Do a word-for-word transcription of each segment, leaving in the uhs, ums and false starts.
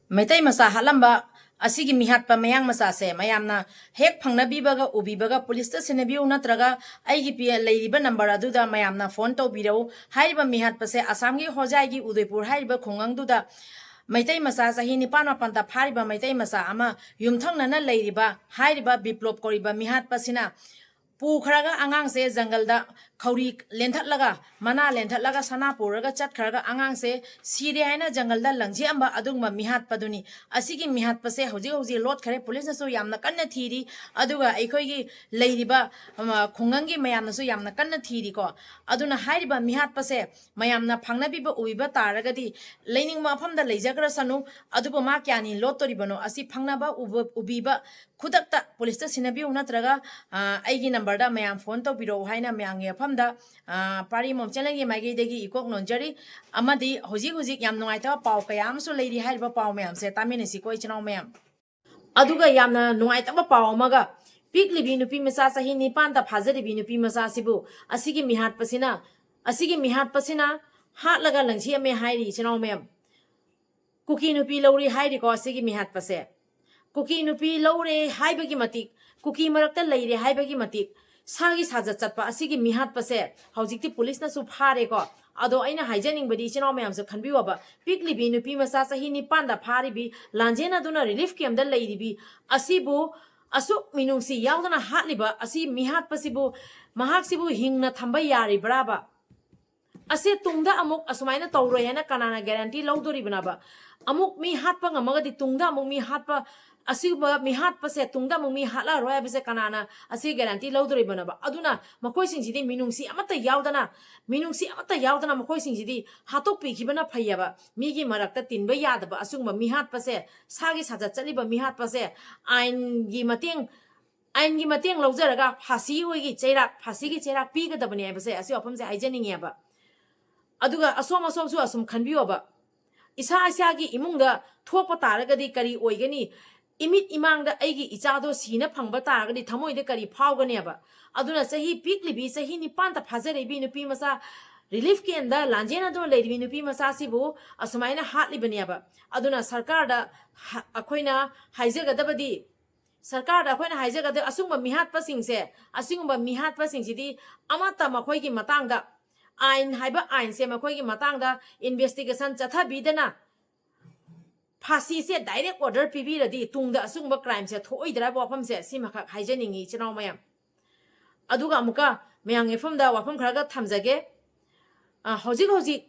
ꯃꯩꯇꯩ ꯃꯆꯥ ꯍꯥꯠꯂꯝꯕ ꯑꯁꯤꯒꯤ ꯃꯤꯍꯥꯠꯄ ꯃꯌꯥꯡ ꯃꯆꯥꯁꯦ ꯃꯌꯥꯝꯅ ꯍꯦꯛ ꯐꯪꯅꯕꯤꯕꯒ ꯎꯕꯤꯕꯒ ꯄꯨꯂꯤꯁꯇ ꯁꯤꯟꯅꯕꯤꯌꯨ, ꯅꯠꯇ꯭ꯔꯒ ꯑꯩꯒꯤ ꯄꯤ-, ꯂꯩꯔꯤꯕ ꯅꯝꯕꯔ ꯑꯗꯨꯗ ꯃꯌꯥꯝꯅ ꯐꯣꯟ ꯇꯧꯕꯤꯔꯛꯎ꯫ ꯍꯥꯏꯔꯤꯕ ꯃꯤꯍꯥꯠꯄꯁꯦ ꯑꯁꯥꯝꯒꯤ ꯍꯣꯖꯥꯏꯒꯤ ꯎꯗꯩꯄꯨꯔ ꯍꯥꯏꯔꯤꯕ ꯈꯨꯡꯒꯪꯗꯨꯗ ꯃꯩꯇꯩ ꯃꯆꯥ ꯆꯍꯤ ꯅꯤꯄꯥꯟ ꯃꯥꯄꯟꯗ ꯐꯥꯔꯤꯕ ꯃꯩꯇꯩ ꯃꯆꯥ ꯑꯃ ꯌꯨꯝꯊꯪꯅꯅ ꯂꯩꯔꯤꯕ ꯍꯥꯏꯔꯤꯕ ꯕꯤꯄ꯭ꯂꯣꯞ ꯀꯧꯔꯤꯕ ꯃꯤꯍꯥꯠꯄꯁꯤꯅ ꯄꯨꯈ꯭ꯔꯒ ꯑꯉꯥꯡꯁꯦ ꯖꯪꯒꯜꯗ ꯈꯧꯔꯤ ꯂꯦꯟꯊꯠꯂꯒ, ꯃꯅꯥ ꯂꯦꯟꯊꯠꯂꯒ ꯁꯅꯥ ꯄꯨꯔꯒ ꯆꯠꯈ꯭ꯔꯒ ꯑꯉꯥꯡꯁꯦ ꯁꯤꯔꯦ ꯍꯥꯏꯅ ꯖꯪꯒꯜꯗ ꯂꯪꯖꯦꯛꯑꯝꯕ ꯑꯗꯨꯒꯨꯝꯕ ꯃꯤꯍꯥꯠꯄꯗꯨꯅꯤ꯫ ꯑꯁꯤꯒꯤ ꯃꯤꯍꯥꯠꯄꯁꯦ ꯍꯧꯖꯤꯛ ꯍꯧꯖꯤꯛ ꯂꯣꯠꯈꯔꯦ, ꯄꯨꯂꯤꯁꯅꯁꯨ ꯌꯥꯝꯅ ꯀꯟꯅ ꯊꯤꯔꯤ, ꯑꯗꯨꯒ ꯑꯩꯈꯣꯏꯒꯤ ꯂꯩꯔꯤꯕ, ꯑꯃ, ꯈꯨꯡꯒꯪꯒꯤ ꯃꯌꯥꯝꯅꯁꯨ ꯌꯥꯝꯅ ꯀꯟꯅ ꯊꯤꯔꯤꯀꯣ꯫ ꯑꯗꯨꯅ ꯍꯥꯏꯔꯤꯕ ꯃꯤꯍꯥꯠꯄꯁꯦ ꯃꯌꯥꯝꯅ ꯐꯪꯅꯕꯤꯕ ꯎꯕꯤꯕ ꯇꯥꯔꯒꯗꯤ ꯂꯩꯅꯤꯡꯕ ꯃꯐꯝꯗ ꯂꯩꯖꯈ꯭ꯔꯁꯅꯨ, ꯑꯗꯨꯕꯨ ꯃꯥ ꯀꯌꯥꯅꯤ ꯂꯣꯠꯇꯣꯔꯤꯕꯅꯣ ꯑꯁꯤ ꯐꯪꯅꯕ ꯎꯕ-, ꯎꯕꯤꯕ ꯈꯨꯗꯛꯇ ꯄꯨꯂꯤꯁꯇ ꯁꯤꯟꯅꯕꯤꯌꯨ, ꯅꯠꯇ꯭ꯔꯒ, ꯑ, ꯑꯩꯒꯤ ꯅꯝꯕꯔꯗ ꯃꯌꯥꯝ ꯐꯣꯟ ꯇꯧꯕꯤꯔꯛꯎ ꯍꯥꯏꯅ ꯃꯌꯥꯝꯒꯤ ꯃꯐꯝꯗ, ꯑ, ꯄꯥꯔꯤ ꯃꯣꯝ ꯆꯦꯅꯦꯜꯒꯤ ꯃꯥꯏꯀꯩꯗꯒꯤ ꯏꯀꯣꯛ ꯅꯣꯟꯖꯔꯤ꯫ ꯑꯃꯗꯤ ꯍꯧꯖꯤꯛ ꯍꯧꯖꯤꯛ ꯌꯥꯝ ꯅꯨꯡꯉꯥꯏꯇꯕ ꯄꯥꯎ ꯀꯌꯥ ꯑꯃꯁꯨ ꯂꯩꯔꯤ꯫ ꯍꯥꯏꯔꯤꯕ ꯄꯥꯎ ꯃꯌꯥꯝꯁꯦ ꯇꯥꯃꯤꯟꯅꯁꯤꯀꯣ, ꯏꯆꯤꯟ ꯏꯅꯥꯎ ꯃꯌꯥꯝ꯫ ꯑꯗꯨꯒ ꯌꯥꯝꯅ ꯅꯨꯡꯉꯥꯏꯇꯕ ꯄꯥꯎ ꯑꯃꯒ, ꯄꯤꯛꯂꯤꯕꯤ ꯅꯨꯄꯤ ꯃꯆꯥ ꯆꯍꯤ ꯅꯤꯄꯥꯟꯗ ꯐꯥꯖꯔꯤꯕꯤ ꯅꯨꯄꯤ ꯃꯆꯥꯁꯤꯕꯨ ꯑꯁꯤꯒꯤ ꯃꯤꯍꯥꯠꯄꯁꯤꯅ, ꯑꯁꯤꯒꯤ ꯃꯤꯍꯥꯠꯄꯁꯤꯅ ꯍꯥꯠꯂꯒ ꯂꯪꯁꯤꯑꯝꯃꯦ ꯍꯥꯏꯔꯤ, ꯏꯆꯤꯟ ꯏꯅꯥꯎ ꯃꯌꯥꯝ꯫ ꯀꯨꯀꯤ ꯅꯨꯄꯤ ꯂꯧꯔꯦ ꯍꯥꯏꯔꯤꯀꯣ ꯑꯁꯤꯒꯤ ꯃꯤꯍꯥꯠꯄꯁꯦ꯫ ꯀꯨꯀꯤ ꯅꯨꯄꯤ ꯂꯧꯔꯦ ꯍꯥꯏꯕꯒꯤ ꯃꯇꯤꯛ, ꯀꯨꯀꯤ ꯃꯔꯛꯇ ꯂꯩꯔꯦ ꯍꯥꯏꯕꯒꯤ ꯃꯇꯤꯛ, ꯁꯥꯒꯤ ꯁꯥꯖꯠ ꯆꯠꯄ ꯑꯁꯤꯒꯤ ꯃꯤꯍꯥꯠꯄꯁꯦ ꯍꯧꯖꯤꯛꯇꯤ ꯄꯨꯂꯤꯁꯅꯁꯨ ꯐꯥꯔꯦꯀꯣ꯫ ꯑꯗꯣ ꯑꯩꯅ ꯍꯥꯏꯖꯅꯤꯡꯕꯗꯤ, ꯏꯆꯤꯟ ꯏꯅꯥꯎ ꯃꯌꯥꯝꯁꯨ ꯈꯟꯕꯤꯌꯣꯕ, ꯄꯤꯛꯂꯤꯕꯤ ꯅꯨꯄꯤ ꯃꯆꯥ ꯆꯍꯤ ꯅꯤꯄꯥꯟꯗ ꯐꯥꯔꯤꯕꯤ, ꯂꯥꯟꯖꯦꯟꯅꯗꯨꯅ ꯔꯤꯂꯤꯐ ꯀꯦꯝꯗ ꯂꯩꯔꯤꯕꯤ ꯑꯁꯤꯕꯨ ꯑꯁꯨꯛ ꯃꯤꯅꯨꯡꯁꯤ ꯌꯥꯎꯗꯅ ꯍꯥꯠꯂꯤꯕ ꯑꯁꯤ ꯃꯤꯍꯥꯠꯄꯁꯤꯕꯨ, ꯃꯍꯥꯛꯁꯤꯕꯨ ꯍꯤꯡꯅ ꯊꯝꯕ ꯌꯥꯔꯤꯕ꯭ꯔꯥꯕ? ꯑꯁꯤ ꯇꯨꯡꯗ ꯑꯃꯨꯛ ꯑꯁꯨꯃꯥꯏꯅ ꯇꯧꯔꯣꯏ ꯍꯥꯏꯅ ꯀꯅꯥꯅ ꯒꯦꯔꯦꯟꯇꯤ ꯂꯧꯗꯣꯔꯤꯕꯅꯣꯕ? ꯑꯃꯨꯛ ꯃꯤ ꯍꯥꯠꯄ ꯉꯝꯃꯒꯗꯤ ꯇꯨꯡꯗ ꯑꯃꯨꯛ ꯃꯤ ꯍꯥꯠꯄ, ꯑꯁꯤꯒꯨꯝꯕ ꯃꯤꯍꯥꯠꯄꯁꯦ ꯇꯨꯡꯗ ꯑꯃꯨꯛ ꯃꯤ ꯍꯥꯠꯂꯛꯑꯔꯣꯏ ꯍꯥꯏꯕꯁꯦ ꯀꯅꯥꯅ ꯑꯁꯤ ꯒꯦꯔꯦꯟꯇꯤ ꯂꯧꯗꯣꯔꯤꯕꯅꯣꯕ? ꯑꯗꯨꯅ ꯃꯈꯣꯏꯁꯤꯡꯁꯤꯗꯤ ꯃꯤꯅꯨꯡꯁꯤ ꯑꯃꯠꯇ ꯌꯥꯎꯗꯅ, ꯃꯤꯅꯨꯡꯁꯤ ꯑꯃꯠꯇ ꯌꯥꯎꯗꯅ ꯃꯈꯣꯏꯁꯤꯡꯁꯤꯗꯤ ꯍꯥꯠꯇꯣꯛꯄꯤꯈꯤꯕꯅ ꯐꯩꯌꯦꯕ꯫ ꯃꯤꯒꯤ ꯃꯔꯛꯇ ꯇꯤꯟꯕ ꯌꯥꯗꯕ ꯑꯁꯤꯒꯨꯝꯕ ꯃꯤꯍꯥꯠꯄꯁꯦ, ꯁꯥꯒꯤ ꯁꯥꯖꯠ ꯆꯠꯂꯤꯕ ꯃꯤꯍꯥꯠꯄꯁꯦ ꯑꯥꯏꯟꯒꯤ ꯃꯇꯦꯡ, ꯑꯥꯏꯟꯒꯤ ꯃꯇꯦꯡ ꯂꯧꯖꯔꯒ ꯐꯥꯁꯤ ꯑꯣꯏꯒꯤ ꯆꯩꯔꯥꯛ, ꯐꯥꯁꯤꯒꯤ ꯆꯩꯔꯥꯛ ꯄꯤꯒꯗꯕꯅꯦ ꯍꯥꯏꯕꯁꯦ ꯑꯁꯤ ꯋꯥꯐꯝꯁꯦ ꯍꯥꯏꯖꯅꯤꯡꯉꯦꯕ꯫ ꯑꯗꯨꯒ ꯑꯁꯣꯝ ꯑꯁꯣꯝꯁꯨ ꯑꯁꯨꯝ ꯈꯟꯕꯤꯌꯣꯕ, ꯏꯁꯥ ꯏꯁꯥꯒꯤ ꯏꯃꯨꯡꯗ ꯊꯣꯛꯄ ꯇꯥꯔꯒꯗꯤ ꯀꯔꯤ ꯑꯣꯏꯒꯅꯤ? ꯏꯃꯤꯠ ꯏꯃꯥꯡꯗ ꯑꯩꯒꯤ ꯏꯆꯥꯗꯣ ꯁꯤꯅ ꯐꯪꯕ ꯇꯥꯔꯒꯗꯤ ꯊꯃꯣꯏꯗ ꯀꯔꯤ ꯐꯥꯎꯒꯅꯦꯕ? ꯑꯗꯨꯅ ꯆꯍꯤ ꯄꯤꯛꯂꯤꯕꯤ, ꯆꯍꯤ ꯅꯤꯄꯥꯟꯇ ꯐꯥꯖꯔꯤꯕꯤ ꯅꯨꯄꯤ ꯃꯆꯥ ꯔꯤꯂꯤꯐ ꯀꯦꯝꯗ ꯂꯥꯟꯖꯦꯟꯅꯗꯨꯅ ꯂꯩꯔꯤꯕꯤ ꯅꯨꯄꯤ ꯃꯆꯥꯁꯤꯕꯨ ꯑꯁꯨꯃꯥꯏꯅ ꯍꯥꯠꯂꯤꯕꯅꯦꯕ꯫ ꯑꯗꯨꯅ ꯁꯔꯀꯥꯔꯗ ꯍ-, ꯑꯩꯈꯣꯏꯅ ꯍꯥꯏꯖꯒꯗꯕꯗꯤ, ꯁꯔꯀꯥꯔꯗ ꯑꯩꯈꯣꯏꯅ ꯍꯥꯏꯖꯒꯗꯕ, ꯑꯁꯤꯒꯨꯝꯕ ꯃꯤꯍꯥꯠꯄꯁꯤꯡꯁꯦ, ꯑꯁꯤꯒꯨꯝꯕ ꯃꯤꯍꯥꯠꯄꯁꯤꯡꯁꯤꯗꯤ ꯑꯃꯠꯇ ꯃꯈꯣꯏꯒꯤ ꯃꯇꯥꯡꯗ, ꯑꯥꯏꯟ ꯍꯥꯏꯕ ꯑꯥꯏꯟꯁꯦ ꯃꯈꯣꯏꯒꯤ ꯃꯇꯥꯡꯗ ꯏꯟꯚꯦꯁꯇꯤꯒꯦꯁꯟ ꯆꯠꯊꯕꯤꯗꯅ, ꯐꯥꯁꯤꯁꯦ ꯗꯥꯏꯔꯦꯛ ꯑꯣꯔꯗꯔ ꯄꯤꯕꯤꯔꯗꯤ ꯇꯨꯡꯗ ꯑꯁꯤꯒꯨꯝꯕ ꯀ꯭ꯔꯥꯏꯝꯁꯦ ꯊꯣꯛꯑꯣꯏꯗ꯭ꯔꯥ ꯍꯥꯏꯕ ꯋꯥꯐꯝꯁꯦ ꯁꯤꯃꯈꯛ ꯍꯥꯏꯖꯅꯤꯡꯉꯤ, ꯏꯆꯤꯟ ꯏꯅꯥꯎ ꯃꯌꯥꯝ꯫ ꯑꯗꯨꯒ ꯑꯃꯨꯛꯀ ꯃꯌꯥꯝꯒꯤ ꯃꯐꯝꯗ ꯋꯥꯐꯝ ꯈꯔꯒ ꯊꯝꯖꯒꯦ꯫ ꯑ, ꯍꯧꯖꯤꯛ ꯍꯧꯖꯤꯛ,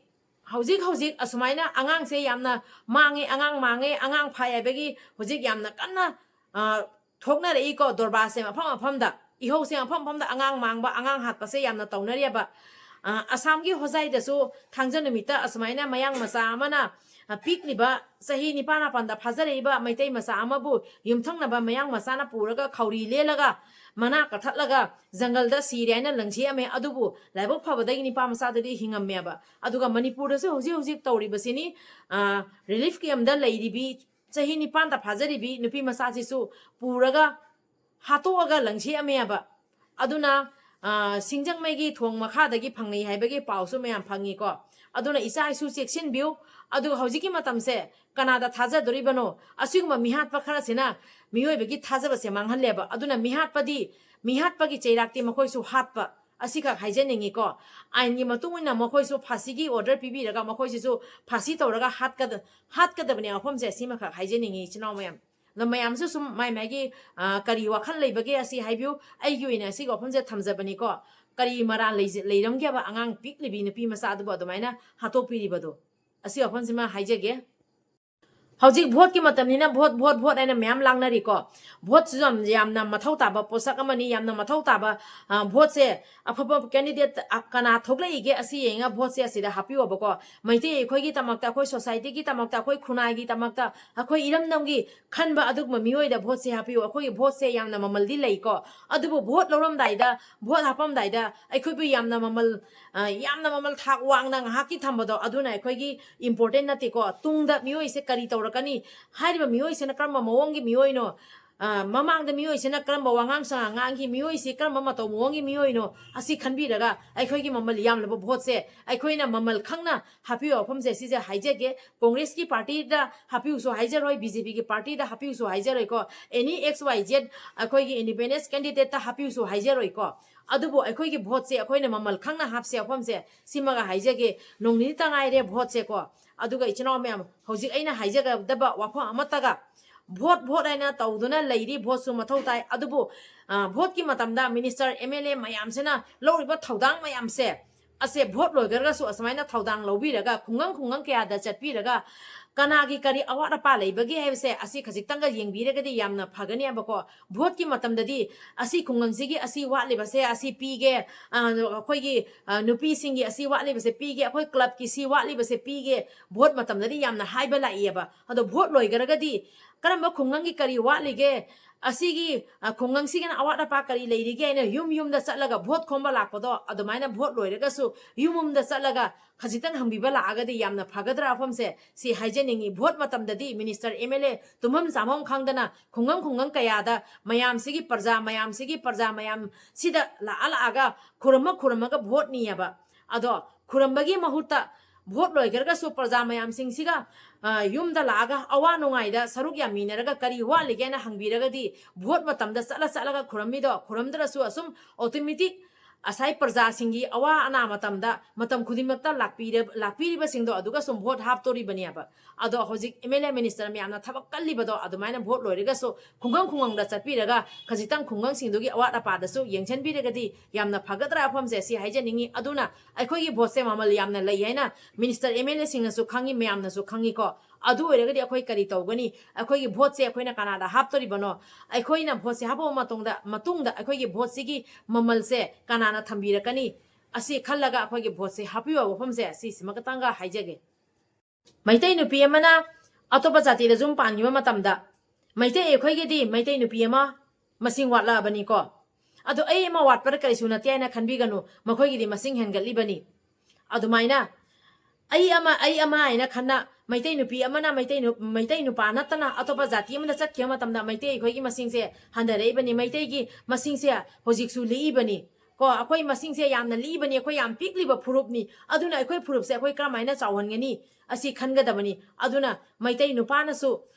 ꯍꯧꯖꯤꯛ ꯍꯧꯖꯤꯛ ꯑꯁꯨꯃꯥꯏꯅ ꯑꯉꯥꯡꯁꯦ ꯌꯥꯝꯅ ꯃꯥꯡꯉꯦ, ꯑꯉꯥꯡ ꯃꯥꯡꯉꯦ, ꯑꯉꯥꯡ ꯐꯥꯏ ꯍꯥꯏꯕꯒꯤ ꯍꯧꯖꯤꯛ ꯌꯥꯝꯅ ꯀꯟꯅ, ꯑ, ꯊꯣꯛꯅꯔꯛꯏꯀꯣ, ꯗꯣꯔꯕꯥꯔꯁꯦ ꯃꯐꯝ ꯃꯐꯝꯗ, ꯏꯍꯧꯁꯦ ꯃꯐꯝ ꯃꯐꯝꯗ ꯑꯉꯥꯡ ꯃꯥꯡꯕ, ꯑꯉꯥꯡ ꯍꯥꯠꯄꯁꯦ ꯌꯥꯝꯅ ꯇꯧꯅꯔꯤꯑꯕ꯫ ꯑ, ꯑꯁꯥꯝꯒꯤ ꯍꯣꯖꯥꯏꯗꯁꯨ ꯊꯥꯡꯖ ꯅꯨꯃꯤꯠꯇ ꯑꯁꯨꯃꯥꯏꯅ ꯃꯌꯥꯡ ꯃꯆꯥ ꯑꯃꯅ, ꯑ, ꯄꯤꯛꯂꯤꯕ ꯆꯍꯤ ꯅꯤꯄꯥꯟ ꯃꯥꯄꯟꯗ ꯐꯥꯖꯔꯛꯏꯕ ꯃꯩꯇꯩ ꯃꯆꯥ ꯑꯃꯕꯨ ꯌꯨꯝꯊꯪꯅꯕ ꯃꯌꯥꯡ ꯃꯆꯥꯅ ꯄꯨꯔꯒ ꯈꯧꯔꯤ ꯂꯦꯜꯂꯒ ꯃꯅꯥ ꯀꯛꯊꯠꯂꯒ ꯖꯪꯒꯜꯗ ꯁꯤꯔꯦ ꯍꯥꯏꯅ ꯂꯪꯁꯤꯜꯂꯝꯃꯦ꯫ ꯑꯗꯨꯕꯨ ꯂꯥꯏꯕꯛ ꯐꯕꯗꯒꯤ ꯅꯤꯄꯥ ꯃꯆꯥꯗꯨꯗꯤ ꯍꯤꯡꯉꯝꯃꯦꯕ꯫ ꯑꯗꯨꯒ ꯃꯅꯤꯄꯨꯔꯗꯁꯨ ꯍꯧꯖꯤꯛ ꯍꯧꯖꯤꯛ ꯇꯧꯔꯤꯕꯁꯤꯅꯤ, ꯑ, ꯔꯤꯂꯤꯐ ꯀꯦꯝꯗ ꯂꯩꯔꯤꯕꯤ ꯆꯍꯤ ꯅꯤꯄꯥꯟꯗ ꯐꯥꯖꯔꯤꯕꯤ ꯅꯨꯄꯤ ꯃꯆꯥꯁꯤꯁꯨ ꯄꯨꯔꯒ ꯍꯥꯠꯇꯣꯛꯑꯒ ꯂꯪꯁꯤꯜꯂꯝꯃꯦꯕ꯫ ꯑꯗꯨꯅ, ꯑ, ꯁꯤꯡꯖꯃꯩꯒꯤ ꯊꯣꯡ ꯃꯈꯥꯗꯒꯤ ꯐꯪꯅꯩ ꯍꯥꯏꯕꯒꯤ ꯄꯥꯎꯁꯨ ꯃꯌꯥꯝ ꯐꯪꯉꯤꯀꯣ꯫ ꯑꯗꯨꯅ ꯏꯆꯥ ꯏꯁꯨ ꯆꯦꯛꯁꯤꯟꯕꯤꯌꯨ꯫ ꯑꯗꯨꯒ ꯍꯧꯖꯤꯛꯀꯤ ꯃꯇꯝꯁꯦ ꯀꯅꯥꯗ ꯊꯥꯖꯗꯣꯔꯤꯕꯅꯣ? ꯑꯁꯤꯒꯨꯝꯕ ꯃꯤꯍꯥꯠꯄ ꯈꯔꯁꯤꯅ ꯃꯤꯑꯣꯏꯕꯒꯤ ꯊꯥꯖꯕꯁꯦ ꯃꯥꯡꯍꯜꯂꯦꯕ꯫ ꯑꯗꯨꯅ ꯃꯤꯍꯥꯠꯄꯗꯤ, ꯃꯤꯍꯥꯠꯄꯒꯤ ꯆꯩꯔꯥꯛꯇꯤ ꯃꯈꯣꯏꯁꯨ ꯍꯥꯠꯄ, ꯑꯁꯤꯈꯛ ꯍꯥꯏꯖꯅꯤꯡꯉꯤꯀꯣ꯫ ꯑꯥꯏꯟꯒꯤ ꯃꯇꯨꯡ ꯏꯟꯅ ꯃꯈꯣꯏꯁꯨ ꯐꯥꯁꯤꯒꯤ ꯑꯣꯔꯗꯔ ꯄꯤꯕꯤꯔꯒ ꯃꯈꯣꯏꯁꯤꯁꯨ ꯐꯥꯁꯤ ꯇꯧꯔꯒ ꯍꯥꯠꯀꯗ-, ꯍꯥꯠꯀꯗꯕꯅꯦ ꯋꯥꯐꯝꯁꯦ꯫ ꯑꯁꯤꯃꯈꯛ ꯍꯥꯏꯖꯅꯤꯡꯉꯤ, ꯏꯆꯤꯟ ꯏꯅꯥꯎ ꯃꯌꯥꯝ꯫ ꯑꯗꯣ ꯃꯌꯥꯝꯁꯨ ꯁꯨꯝ ꯃꯥꯏ ꯃꯥꯏꯒꯤ, ꯑ, ꯀꯔꯤ ꯋꯥꯈꯜ ꯂꯩꯕꯒꯦ ꯑꯁꯤ ꯍꯥꯏꯕꯤꯌꯨ꯫ ꯑꯩꯒꯤ ꯑꯣꯏꯅ ꯑꯁꯤꯒꯤ ꯋꯥꯐꯝꯁꯦ ꯊꯝꯖꯕꯅꯤꯀꯣ꯫ ꯀꯔꯤ ꯃꯔꯥꯜ ꯂꯩꯖ-, ꯂꯩꯔꯝꯒꯦꯕ ꯑꯉꯥꯡ ꯄꯤꯛꯂꯤꯕꯤ ꯅꯨꯄꯤ ꯃꯆꯥ ꯑꯗꯨꯕꯨ ꯑꯗꯨꯃꯥꯏꯅ ꯍꯥꯠꯇꯣꯛꯄꯤꯔꯤꯕꯗꯣ? ꯑꯁꯤ ꯋꯥꯐꯝꯁꯤꯃ ꯍꯥꯏꯖꯒꯦ꯫ ꯍꯧꯖꯤꯛ ꯚꯣꯠꯀꯤ ꯃꯇꯝꯅꯤꯅ ꯚꯣꯠ, ꯚꯣꯠ, ꯚꯣꯠ ꯍꯥꯏꯅ ꯃꯌꯥꯝ ꯂꯥꯡꯅꯔꯤꯀꯣ꯫ ꯚꯣꯠꯁꯤꯁꯨ ꯌꯥꯝ, ꯌꯥꯝꯅ ꯃꯊꯧ ꯇꯥꯕ ꯄꯣꯠꯁꯛ ꯑꯃꯅꯤ, ꯌꯥꯝꯅ ꯃꯊꯧ ꯇꯥꯕ, ꯑ, ꯚꯣꯠꯁꯦ ꯑꯐꯕ ꯀꯦꯟꯗꯤꯗꯦꯠ, ꯑ, ꯀꯅꯥ ꯊꯣꯛꯂꯛꯏꯒꯦ ꯑꯁꯤ ꯌꯦꯡꯉ ꯚꯣꯠꯁꯦ ꯑꯁꯤꯗ ꯍꯥꯞꯄꯤꯌꯣꯕꯀꯣ꯫ ꯃꯩꯇꯩ ꯑꯩꯈꯣꯏꯒꯤꯗꯃꯛꯇ, ꯑꯩꯈꯣꯏ ꯁꯣꯁꯥꯏꯇꯤꯒꯤꯗꯃꯛꯇ, ꯑꯩꯈꯣꯏ ꯈꯨꯟꯅꯥꯏꯒꯤꯗꯃꯛꯇ, ꯑꯩꯈꯣꯏ ꯏꯔꯝꯗꯝꯒꯤ ꯈꯟꯕ ꯑꯗꯨꯒꯨꯝꯕ ꯃꯤꯑꯣꯏꯗ ꯚꯣꯠꯁꯦ ꯍꯥꯞꯄꯤꯌꯨ꯫ ꯑꯩꯈꯣꯏꯒꯤ ꯚꯣꯠꯁꯦ ꯌꯥꯝꯅ ꯃꯃꯜꯗꯤ ꯂꯩꯀꯣ, ꯑꯗꯨꯕꯨ ꯚꯣꯠ ꯂꯧꯔꯝꯗꯥꯏꯗ, ꯚꯣꯠ ꯍꯥꯞꯄꯝꯗꯥꯏꯗ ꯑꯩꯈꯣꯏꯕꯨ ꯌꯥꯝꯅ ꯃꯃꯜ, ꯑ, ꯌꯥꯝꯅ ꯃꯃꯜ ꯊꯥꯛ ꯋꯥꯡꯅ ꯉꯥꯏꯍꯥꯛꯀꯤ ꯊꯝꯕꯗꯣ ꯑꯗꯨꯅ ꯑꯩꯈꯣꯏꯒꯤ important ꯅꯠꯇꯦꯀꯣ꯫ ꯇꯨꯡꯗ ꯃꯤꯑꯣꯏꯁꯦ ꯀꯔꯤ ꯇꯧꯔꯛꯀꯅꯤ? ꯍꯥꯏꯔꯤꯕ ꯃꯤꯑꯣꯏꯁꯤꯅ ꯀꯔꯝꯕ ꯃꯑꯣꯡꯒꯤ ꯃꯤꯑꯣꯏꯅꯣ? ꯑ, ꯃꯃꯥꯡꯗ ꯃꯤꯑꯣꯏꯁꯤꯅ ꯀꯔꯝꯕ ꯋꯥꯉꯥꯡ ꯁꯉꯥꯡ ꯉꯥꯡꯈꯤ, ꯃꯤꯑꯣꯏꯁꯤ ꯀꯔꯝꯕ ꯃꯇꯧ ꯃꯑꯣꯡꯒꯤ ꯃꯤꯑꯣꯏꯅꯣ, ꯑꯁꯤ ꯈꯟꯕꯤꯔꯒ ꯑꯩꯈꯣꯏꯒꯤ ꯃꯃꯜ ꯌꯥꯝꯂꯕ ꯚꯣꯠꯁꯦ ꯑꯩꯈꯣꯏꯅ ꯃꯃꯜ ꯈꯪꯅ ꯍꯥꯞꯄꯤꯌꯨ ꯋꯥꯐꯝꯁꯦ ꯁꯤꯁꯦ ꯍꯥꯏꯖꯒꯦ꯫ ꯀꯣꯡꯒ꯭ꯔꯦꯁꯀꯤ ꯄꯥꯔꯇꯤꯗ ꯍꯥꯞꯄꯤꯌꯨꯁꯨ ꯍꯥꯏꯖꯔꯣꯏ, ꯕꯤ ꯖꯦ ꯄꯤꯒꯤ ꯄꯥꯔꯇꯤꯗ ꯍꯥꯞꯄꯤꯌꯨꯁꯨ ꯍꯥꯏꯖꯔꯣꯏꯀꯣ, ꯑꯦꯅꯤ ꯑꯦꯛꯁ ꯋꯥꯏ ꯖꯦꯠ ꯑꯩꯈꯣꯏꯒꯤ ꯏꯟꯗꯤꯄꯦꯟꯗꯦꯟꯁ ꯀꯦꯟꯗꯤꯗꯦꯠꯇ ꯍꯥꯞꯄꯤꯌꯨꯁꯨ ꯍꯥꯏꯖꯔꯣꯏꯀꯣ꯫ ꯑꯗꯨꯕꯨ ꯑꯩꯈꯣꯏꯒꯤ ꯚꯣꯠꯁꯦ ꯑꯩꯈꯣꯏꯅ ꯃꯃꯜ ꯈꯪꯅ ꯍꯥꯞꯁꯦ ꯋꯥꯐꯝꯁꯦ ꯁꯤꯃꯒ ꯍꯥꯏꯖꯒꯦ꯫ ꯅꯣꯡ ꯅꯤꯅꯤꯇ ꯉꯥꯏꯔꯦ ꯚꯣꯠꯁꯦꯀꯣ꯫ ꯑꯗꯨꯒ ꯏꯆꯤꯟ ꯏꯅꯥꯎ ꯃꯌꯥꯝ, ꯍꯧꯖꯤꯛ ꯑꯩꯅ ꯍꯥꯏꯖꯒꯗꯕ ꯋꯥꯐꯝ ꯑꯃꯠꯇꯒ, ꯚꯣꯠ ꯚꯣꯠ ꯍꯥꯏꯅ ꯇꯧꯗꯨꯅ ꯂꯩꯔꯤ, ꯚꯣꯠꯁꯨ ꯃꯊꯧ ꯇꯥꯏ꯫ ꯑꯗꯨꯕꯨ, ꯑ, ꯚꯣꯠꯀꯤ ꯃꯇꯝꯗ ꯃꯤꯅꯤꯁꯇꯔ, ꯑꯦꯝ ꯑꯦꯜ ꯑꯦ ꯃꯌꯥꯝꯁꯤꯅ ꯂꯧꯔꯤꯕ ꯊꯧꯗꯥꯡ ꯃꯌꯥꯝꯁꯦ, ꯑꯁꯦ ꯚꯣꯠ ꯂꯣꯏꯈ꯭ꯔꯒꯁꯨ ꯑꯁꯨꯃꯥꯏꯅ ꯊꯧꯗꯥꯡ ꯂꯧꯕꯤꯔꯒ ꯈꯨꯡꯒꯪ ꯈꯨꯡꯒꯪ ꯀꯌꯥꯗ ꯆꯠꯄꯤꯔꯒ ꯀꯅꯥꯒꯤ ꯀꯔꯤ ꯑꯋꯥꯠ ꯑꯄꯥ ꯂꯩꯕꯒꯦ ꯍꯥꯏꯕꯁꯦ ꯑꯁꯤ ꯈꯖꯤꯛꯇꯪꯒ ꯌꯦꯡꯕꯤꯔꯒꯗꯤ ꯌꯥꯝꯅ ꯐꯒꯅꯦꯕꯀꯣ꯫ ꯚꯣꯠꯀꯤ ꯃꯇꯝꯗꯗꯤ ꯑꯁꯤ ꯈꯨꯡꯒꯪꯁꯤꯒꯤ ꯑꯁꯤ ꯋꯥꯠꯂꯤꯕꯁꯦ ꯑꯁꯤ ꯄꯤꯒꯦ, ꯑ, ꯑꯩꯈꯣꯏꯒꯤ, ꯑ, ꯅꯨꯄꯤꯁꯤꯡꯒꯤ ꯑꯁꯤ ꯋꯥꯠꯂꯤꯕꯁꯦ ꯄꯤꯒꯦ, ꯑꯩꯈꯣꯏ ꯀ꯭ꯂꯕꯀꯤ ꯁꯤ ꯋꯥꯠꯂꯤꯕꯁꯦ ꯄꯤꯒꯦ, ꯚꯣꯠ ꯃꯇꯝꯗꯗꯤ ꯌꯥꯝꯅ ꯍꯥꯏꯕ ꯂꯥꯛꯏꯑꯕ꯫ ꯑꯗꯣ ꯚꯣꯠ ꯂꯣꯏꯈ꯭ꯔꯒꯗꯤ ꯀꯔꯝꯕ ꯈꯨꯡꯒꯪꯒꯤ ꯀꯔꯤ ꯋꯥꯠꯂꯤꯒꯦ, ꯑꯁꯤꯒꯤ, ꯑ, ꯈꯨꯡꯒꯪꯁꯤꯒꯤꯅ ꯑꯋꯥꯠ ꯑꯄꯥ ꯀꯔꯤ ꯂꯩꯔꯤꯒꯦ ꯍꯥꯏꯅ ꯌꯨꯝ ꯌꯨꯝꯗ ꯆꯠꯂꯒ ꯚꯣꯠ ꯈꯣꯝꯕ ꯂꯥꯛꯄꯗꯣ, ꯑꯗꯨꯃꯥꯏꯅ ꯚꯣꯠ ꯂꯣꯏꯔꯒꯁꯨ ꯌꯨꯝ ꯌꯨꯝꯗ ꯆꯠꯂꯒ ꯈꯖꯤꯛꯇꯪ ꯍꯪꯕꯤꯕ ꯂꯥꯛꯑꯒꯗꯤ ꯌꯥꯝꯅ ꯐꯒꯗ꯭ꯔꯥ ꯋꯥꯐꯝꯁꯦ ꯁꯤ ꯍꯥꯏꯖꯅꯤꯡꯉꯤ꯫ ꯚꯣꯠ ꯃꯇꯝꯗꯗꯤ ꯃꯤꯅꯤꯁꯇꯔ, ꯑꯦꯝ ꯑꯦꯜ ꯑꯦ ꯇꯨꯝꯐꯝ ꯆꯥꯐꯝ ꯈꯪꯗꯅ ꯈꯨꯡꯒꯪ ꯈꯨꯡꯒꯪ ꯀꯌꯥꯗ ꯃꯌꯥꯝꯁꯤꯒꯤ ꯄ꯭ꯔꯖꯥ ꯃꯌꯥꯝꯁꯤꯒꯤ ꯄ꯭ꯔꯖꯥ ꯃꯌꯥꯝꯁꯤꯗ ꯂꯥꯛꯑ ꯂꯥꯛꯑꯒ ꯈꯨꯔꯨꯝꯃ ꯈꯨꯔꯨꯝꯃꯒ ꯚꯣꯠ ꯅꯤꯑꯕ꯫ ꯑꯗꯣ ꯈꯨꯔꯝꯕꯒꯤ ꯃꯍꯨꯠꯇ ꯚꯣꯠ ꯂꯣꯏꯈ꯭ꯔꯒꯁꯨ ꯄ꯭ꯔꯖꯥ ꯃꯌꯥꯝꯁꯤꯡꯁꯤꯒ, ꯑ, ꯌꯨꯝꯗ ꯂꯥꯛꯑꯒ ꯑꯋꯥ ꯅꯨꯡꯉꯥꯏꯗ ꯁꯔꯨꯛ ꯌꯥꯃꯤꯟꯅꯔꯒ ꯀꯔꯤ ꯋꯥꯠꯂꯤꯒꯦꯅ ꯍꯪꯕꯤꯔꯒꯗꯤ ꯚꯣꯠ ꯃꯇꯝꯗ ꯆꯠꯂ ꯆꯠꯂꯒ ꯈꯨꯔꯝꯃꯤꯗꯣ ꯈꯨꯔꯝꯗ꯭ꯔꯁꯨ ꯑꯁꯨꯝ ꯑꯣꯇꯣꯃꯦꯇꯤꯛ ꯉꯁꯥꯏ ꯄ꯭ꯔꯖꯥꯁꯤꯡꯒꯤ ꯑꯋꯥ ꯑꯅꯥ ꯃꯇꯝꯗ ꯃꯇꯝ ꯈꯨꯗꯤꯡꯃꯛꯇ ꯂꯥꯛꯄꯤꯔ-, ꯂꯥꯛꯄꯤꯔꯤꯕꯁꯤꯡꯗꯣ ꯑꯗꯨꯒ ꯁꯨꯝ ꯚꯣꯠ ꯍꯥꯞꯇꯣꯔꯤꯕꯅꯦꯕ꯫ ꯑꯗꯣ ꯍꯧꯖꯤꯛ ꯑꯦꯝ ꯑꯦꯜ ꯑꯦ ꯃꯤꯅꯤꯁꯇꯔ ꯃꯌꯥꯝꯅ ꯊꯕꯛ ꯀꯜꯂꯤꯕꯗꯣ ꯑꯗꯨꯃꯥꯏꯅ ꯚꯣꯠ ꯂꯣꯏꯔꯒꯁꯨ ꯈꯨꯡꯒꯪ ꯈꯨꯡꯒꯪꯗ ꯆꯠꯄꯤꯔꯒ ꯈꯖꯤꯛꯇꯪ ꯈꯨꯡꯒꯪꯁꯤꯡꯗꯨꯒꯤ ꯑꯋꯥꯠ ꯑꯄꯥꯗꯁꯨ ꯌꯦꯡꯁꯤꯟꯕꯤꯔꯒꯗꯤ ꯌꯥꯝꯅ ꯐꯒꯗ꯭ꯔꯥ ꯋꯥꯐꯝꯁꯦ ꯁꯤ ꯍꯥꯏꯖꯅꯤꯡꯉꯤ꯫ ꯑꯗꯨꯅ ꯑꯩꯈꯣꯏꯒꯤ ꯚꯣꯠꯁꯦ ꯃꯃꯜ ꯌꯥꯝꯅ ꯂꯩ ꯍꯥꯏꯅ ꯃꯤꯅꯤꯁꯇꯔ, ꯑꯦꯝ ꯑꯦꯜ ꯑꯦꯁꯤꯡꯅꯁꯨ ꯈꯪꯉꯤ, ꯃꯌꯥꯝꯅꯁꯨ ꯈꯪꯉꯤꯀꯣ꯫ ꯑꯗꯨ ꯑꯣꯏꯔꯒꯗꯤ ꯑꯩꯈꯣꯏ ꯀꯔꯤ ꯇꯧꯒꯅꯤ? ꯑꯩꯈꯣꯏꯒꯤ ꯚꯣꯠꯁꯦ ꯑꯩꯈꯣꯏꯅ ꯀꯅꯥꯗ ꯍꯥꯞꯇꯣꯔꯤꯕꯅꯣ? ꯑꯩꯈꯣꯏꯅ ꯚꯣꯠꯁꯦ ꯍꯥꯞꯄꯕ ꯃꯇꯨꯡꯗ, ꯃꯇꯨꯡꯗ ꯑꯩꯈꯣꯏꯒꯤ ꯚꯣꯠꯁꯤꯒꯤ ꯃꯃꯜꯁꯦ ꯀꯅꯥꯅ ꯊꯝꯕꯤꯔꯛꯀꯅꯤ? ꯑꯁꯤ ꯈꯜꯂꯒ ꯑꯩꯈꯣꯏꯒꯤ ꯚꯣꯠꯁꯦ ꯍꯥꯞꯄꯤꯕ ꯋꯥꯐꯝꯁꯦ ꯁꯤꯁꯤꯃ ꯈꯇꯪꯒ ꯍꯥꯏꯖꯒꯦ꯫ ꯃꯩꯇꯩ ꯅꯨꯄꯤ ꯑꯃꯅ ꯑꯇꯣꯞꯄ ꯖꯥꯇꯤꯗ ꯌꯨꯝ ꯄꯥꯟꯈꯤꯕ ꯃꯇꯝꯗ ꯃꯩꯇꯩ ꯑꯩꯈꯣꯏꯒꯤꯗꯤ ꯃꯩꯇꯩ ꯅꯨꯄꯤ ꯑꯃ ꯃꯁꯤꯡ ꯋꯥꯠꯂꯛꯑꯕꯅꯤꯀꯣ꯫ ꯑꯗꯣ ꯑꯩ ꯑꯃ ꯋꯥꯠꯄꯗ ꯀꯔꯤꯁꯨ ꯅꯠꯇꯦ ꯍꯥꯏꯅ ꯈꯟꯕꯤꯒꯅꯨ, ꯃꯈꯣꯏꯒꯤꯗꯤ ꯃꯁꯤꯡ ꯍꯦꯟꯒꯠꯂꯤꯕꯅꯤ꯫ ꯑꯗꯨꯃꯥꯏꯅ ꯑꯩ ꯑꯃ, ꯑꯩ ꯑꯃ ꯍꯥꯏꯅ ꯈꯟꯅ ꯃꯩꯇꯩ ꯅꯨꯄꯤ ꯑꯃꯅ ꯃꯩꯇꯩ ꯅꯨ-, ꯃꯩꯇꯩ ꯅꯨꯄꯥ ꯅꯠꯇꯅ ꯑꯇꯣꯞꯄ ꯖꯥꯇꯤ ꯑꯃꯗ ꯆꯠꯈꯤꯕ ꯃꯇꯝꯗ ꯃꯩꯇꯩ ꯑꯩꯈꯣꯏꯒꯤ ꯃꯁꯤꯡꯁꯦ ꯍꯟꯊꯔꯛꯏꯕꯅꯤ꯫ ꯃꯩꯇꯩꯒꯤ ꯃꯁꯤꯡꯁꯦ ꯍꯧꯖꯤꯛꯁꯨ ꯂꯤꯛꯏꯕꯅꯤ꯫ ꯀꯣ, ꯑꯩꯈꯣꯏ ꯃꯁꯤꯡꯁꯦ ꯌꯥꯝꯅ ꯂꯤꯛꯏꯕꯅꯤ, ꯑꯩꯈꯣꯏ ꯌꯥꯝ ꯄꯤꯛꯂꯤꯕ ꯐꯨꯔꯨꯞꯅꯤ꯫ ꯑꯗꯨꯅ ꯑꯩꯈꯣꯏ ꯐꯨꯔꯨꯞꯁꯦ ꯑꯩꯈꯣꯏ ꯀꯔꯝꯍꯥꯏꯅ ꯆꯥꯎꯍꯟꯒꯅꯤ? ꯑꯁꯤ ꯈꯟꯒꯗꯕꯅꯤ꯫ ꯑꯗꯨꯅ ꯃꯩꯇꯩ ꯅꯨꯄꯥꯅꯁꯨ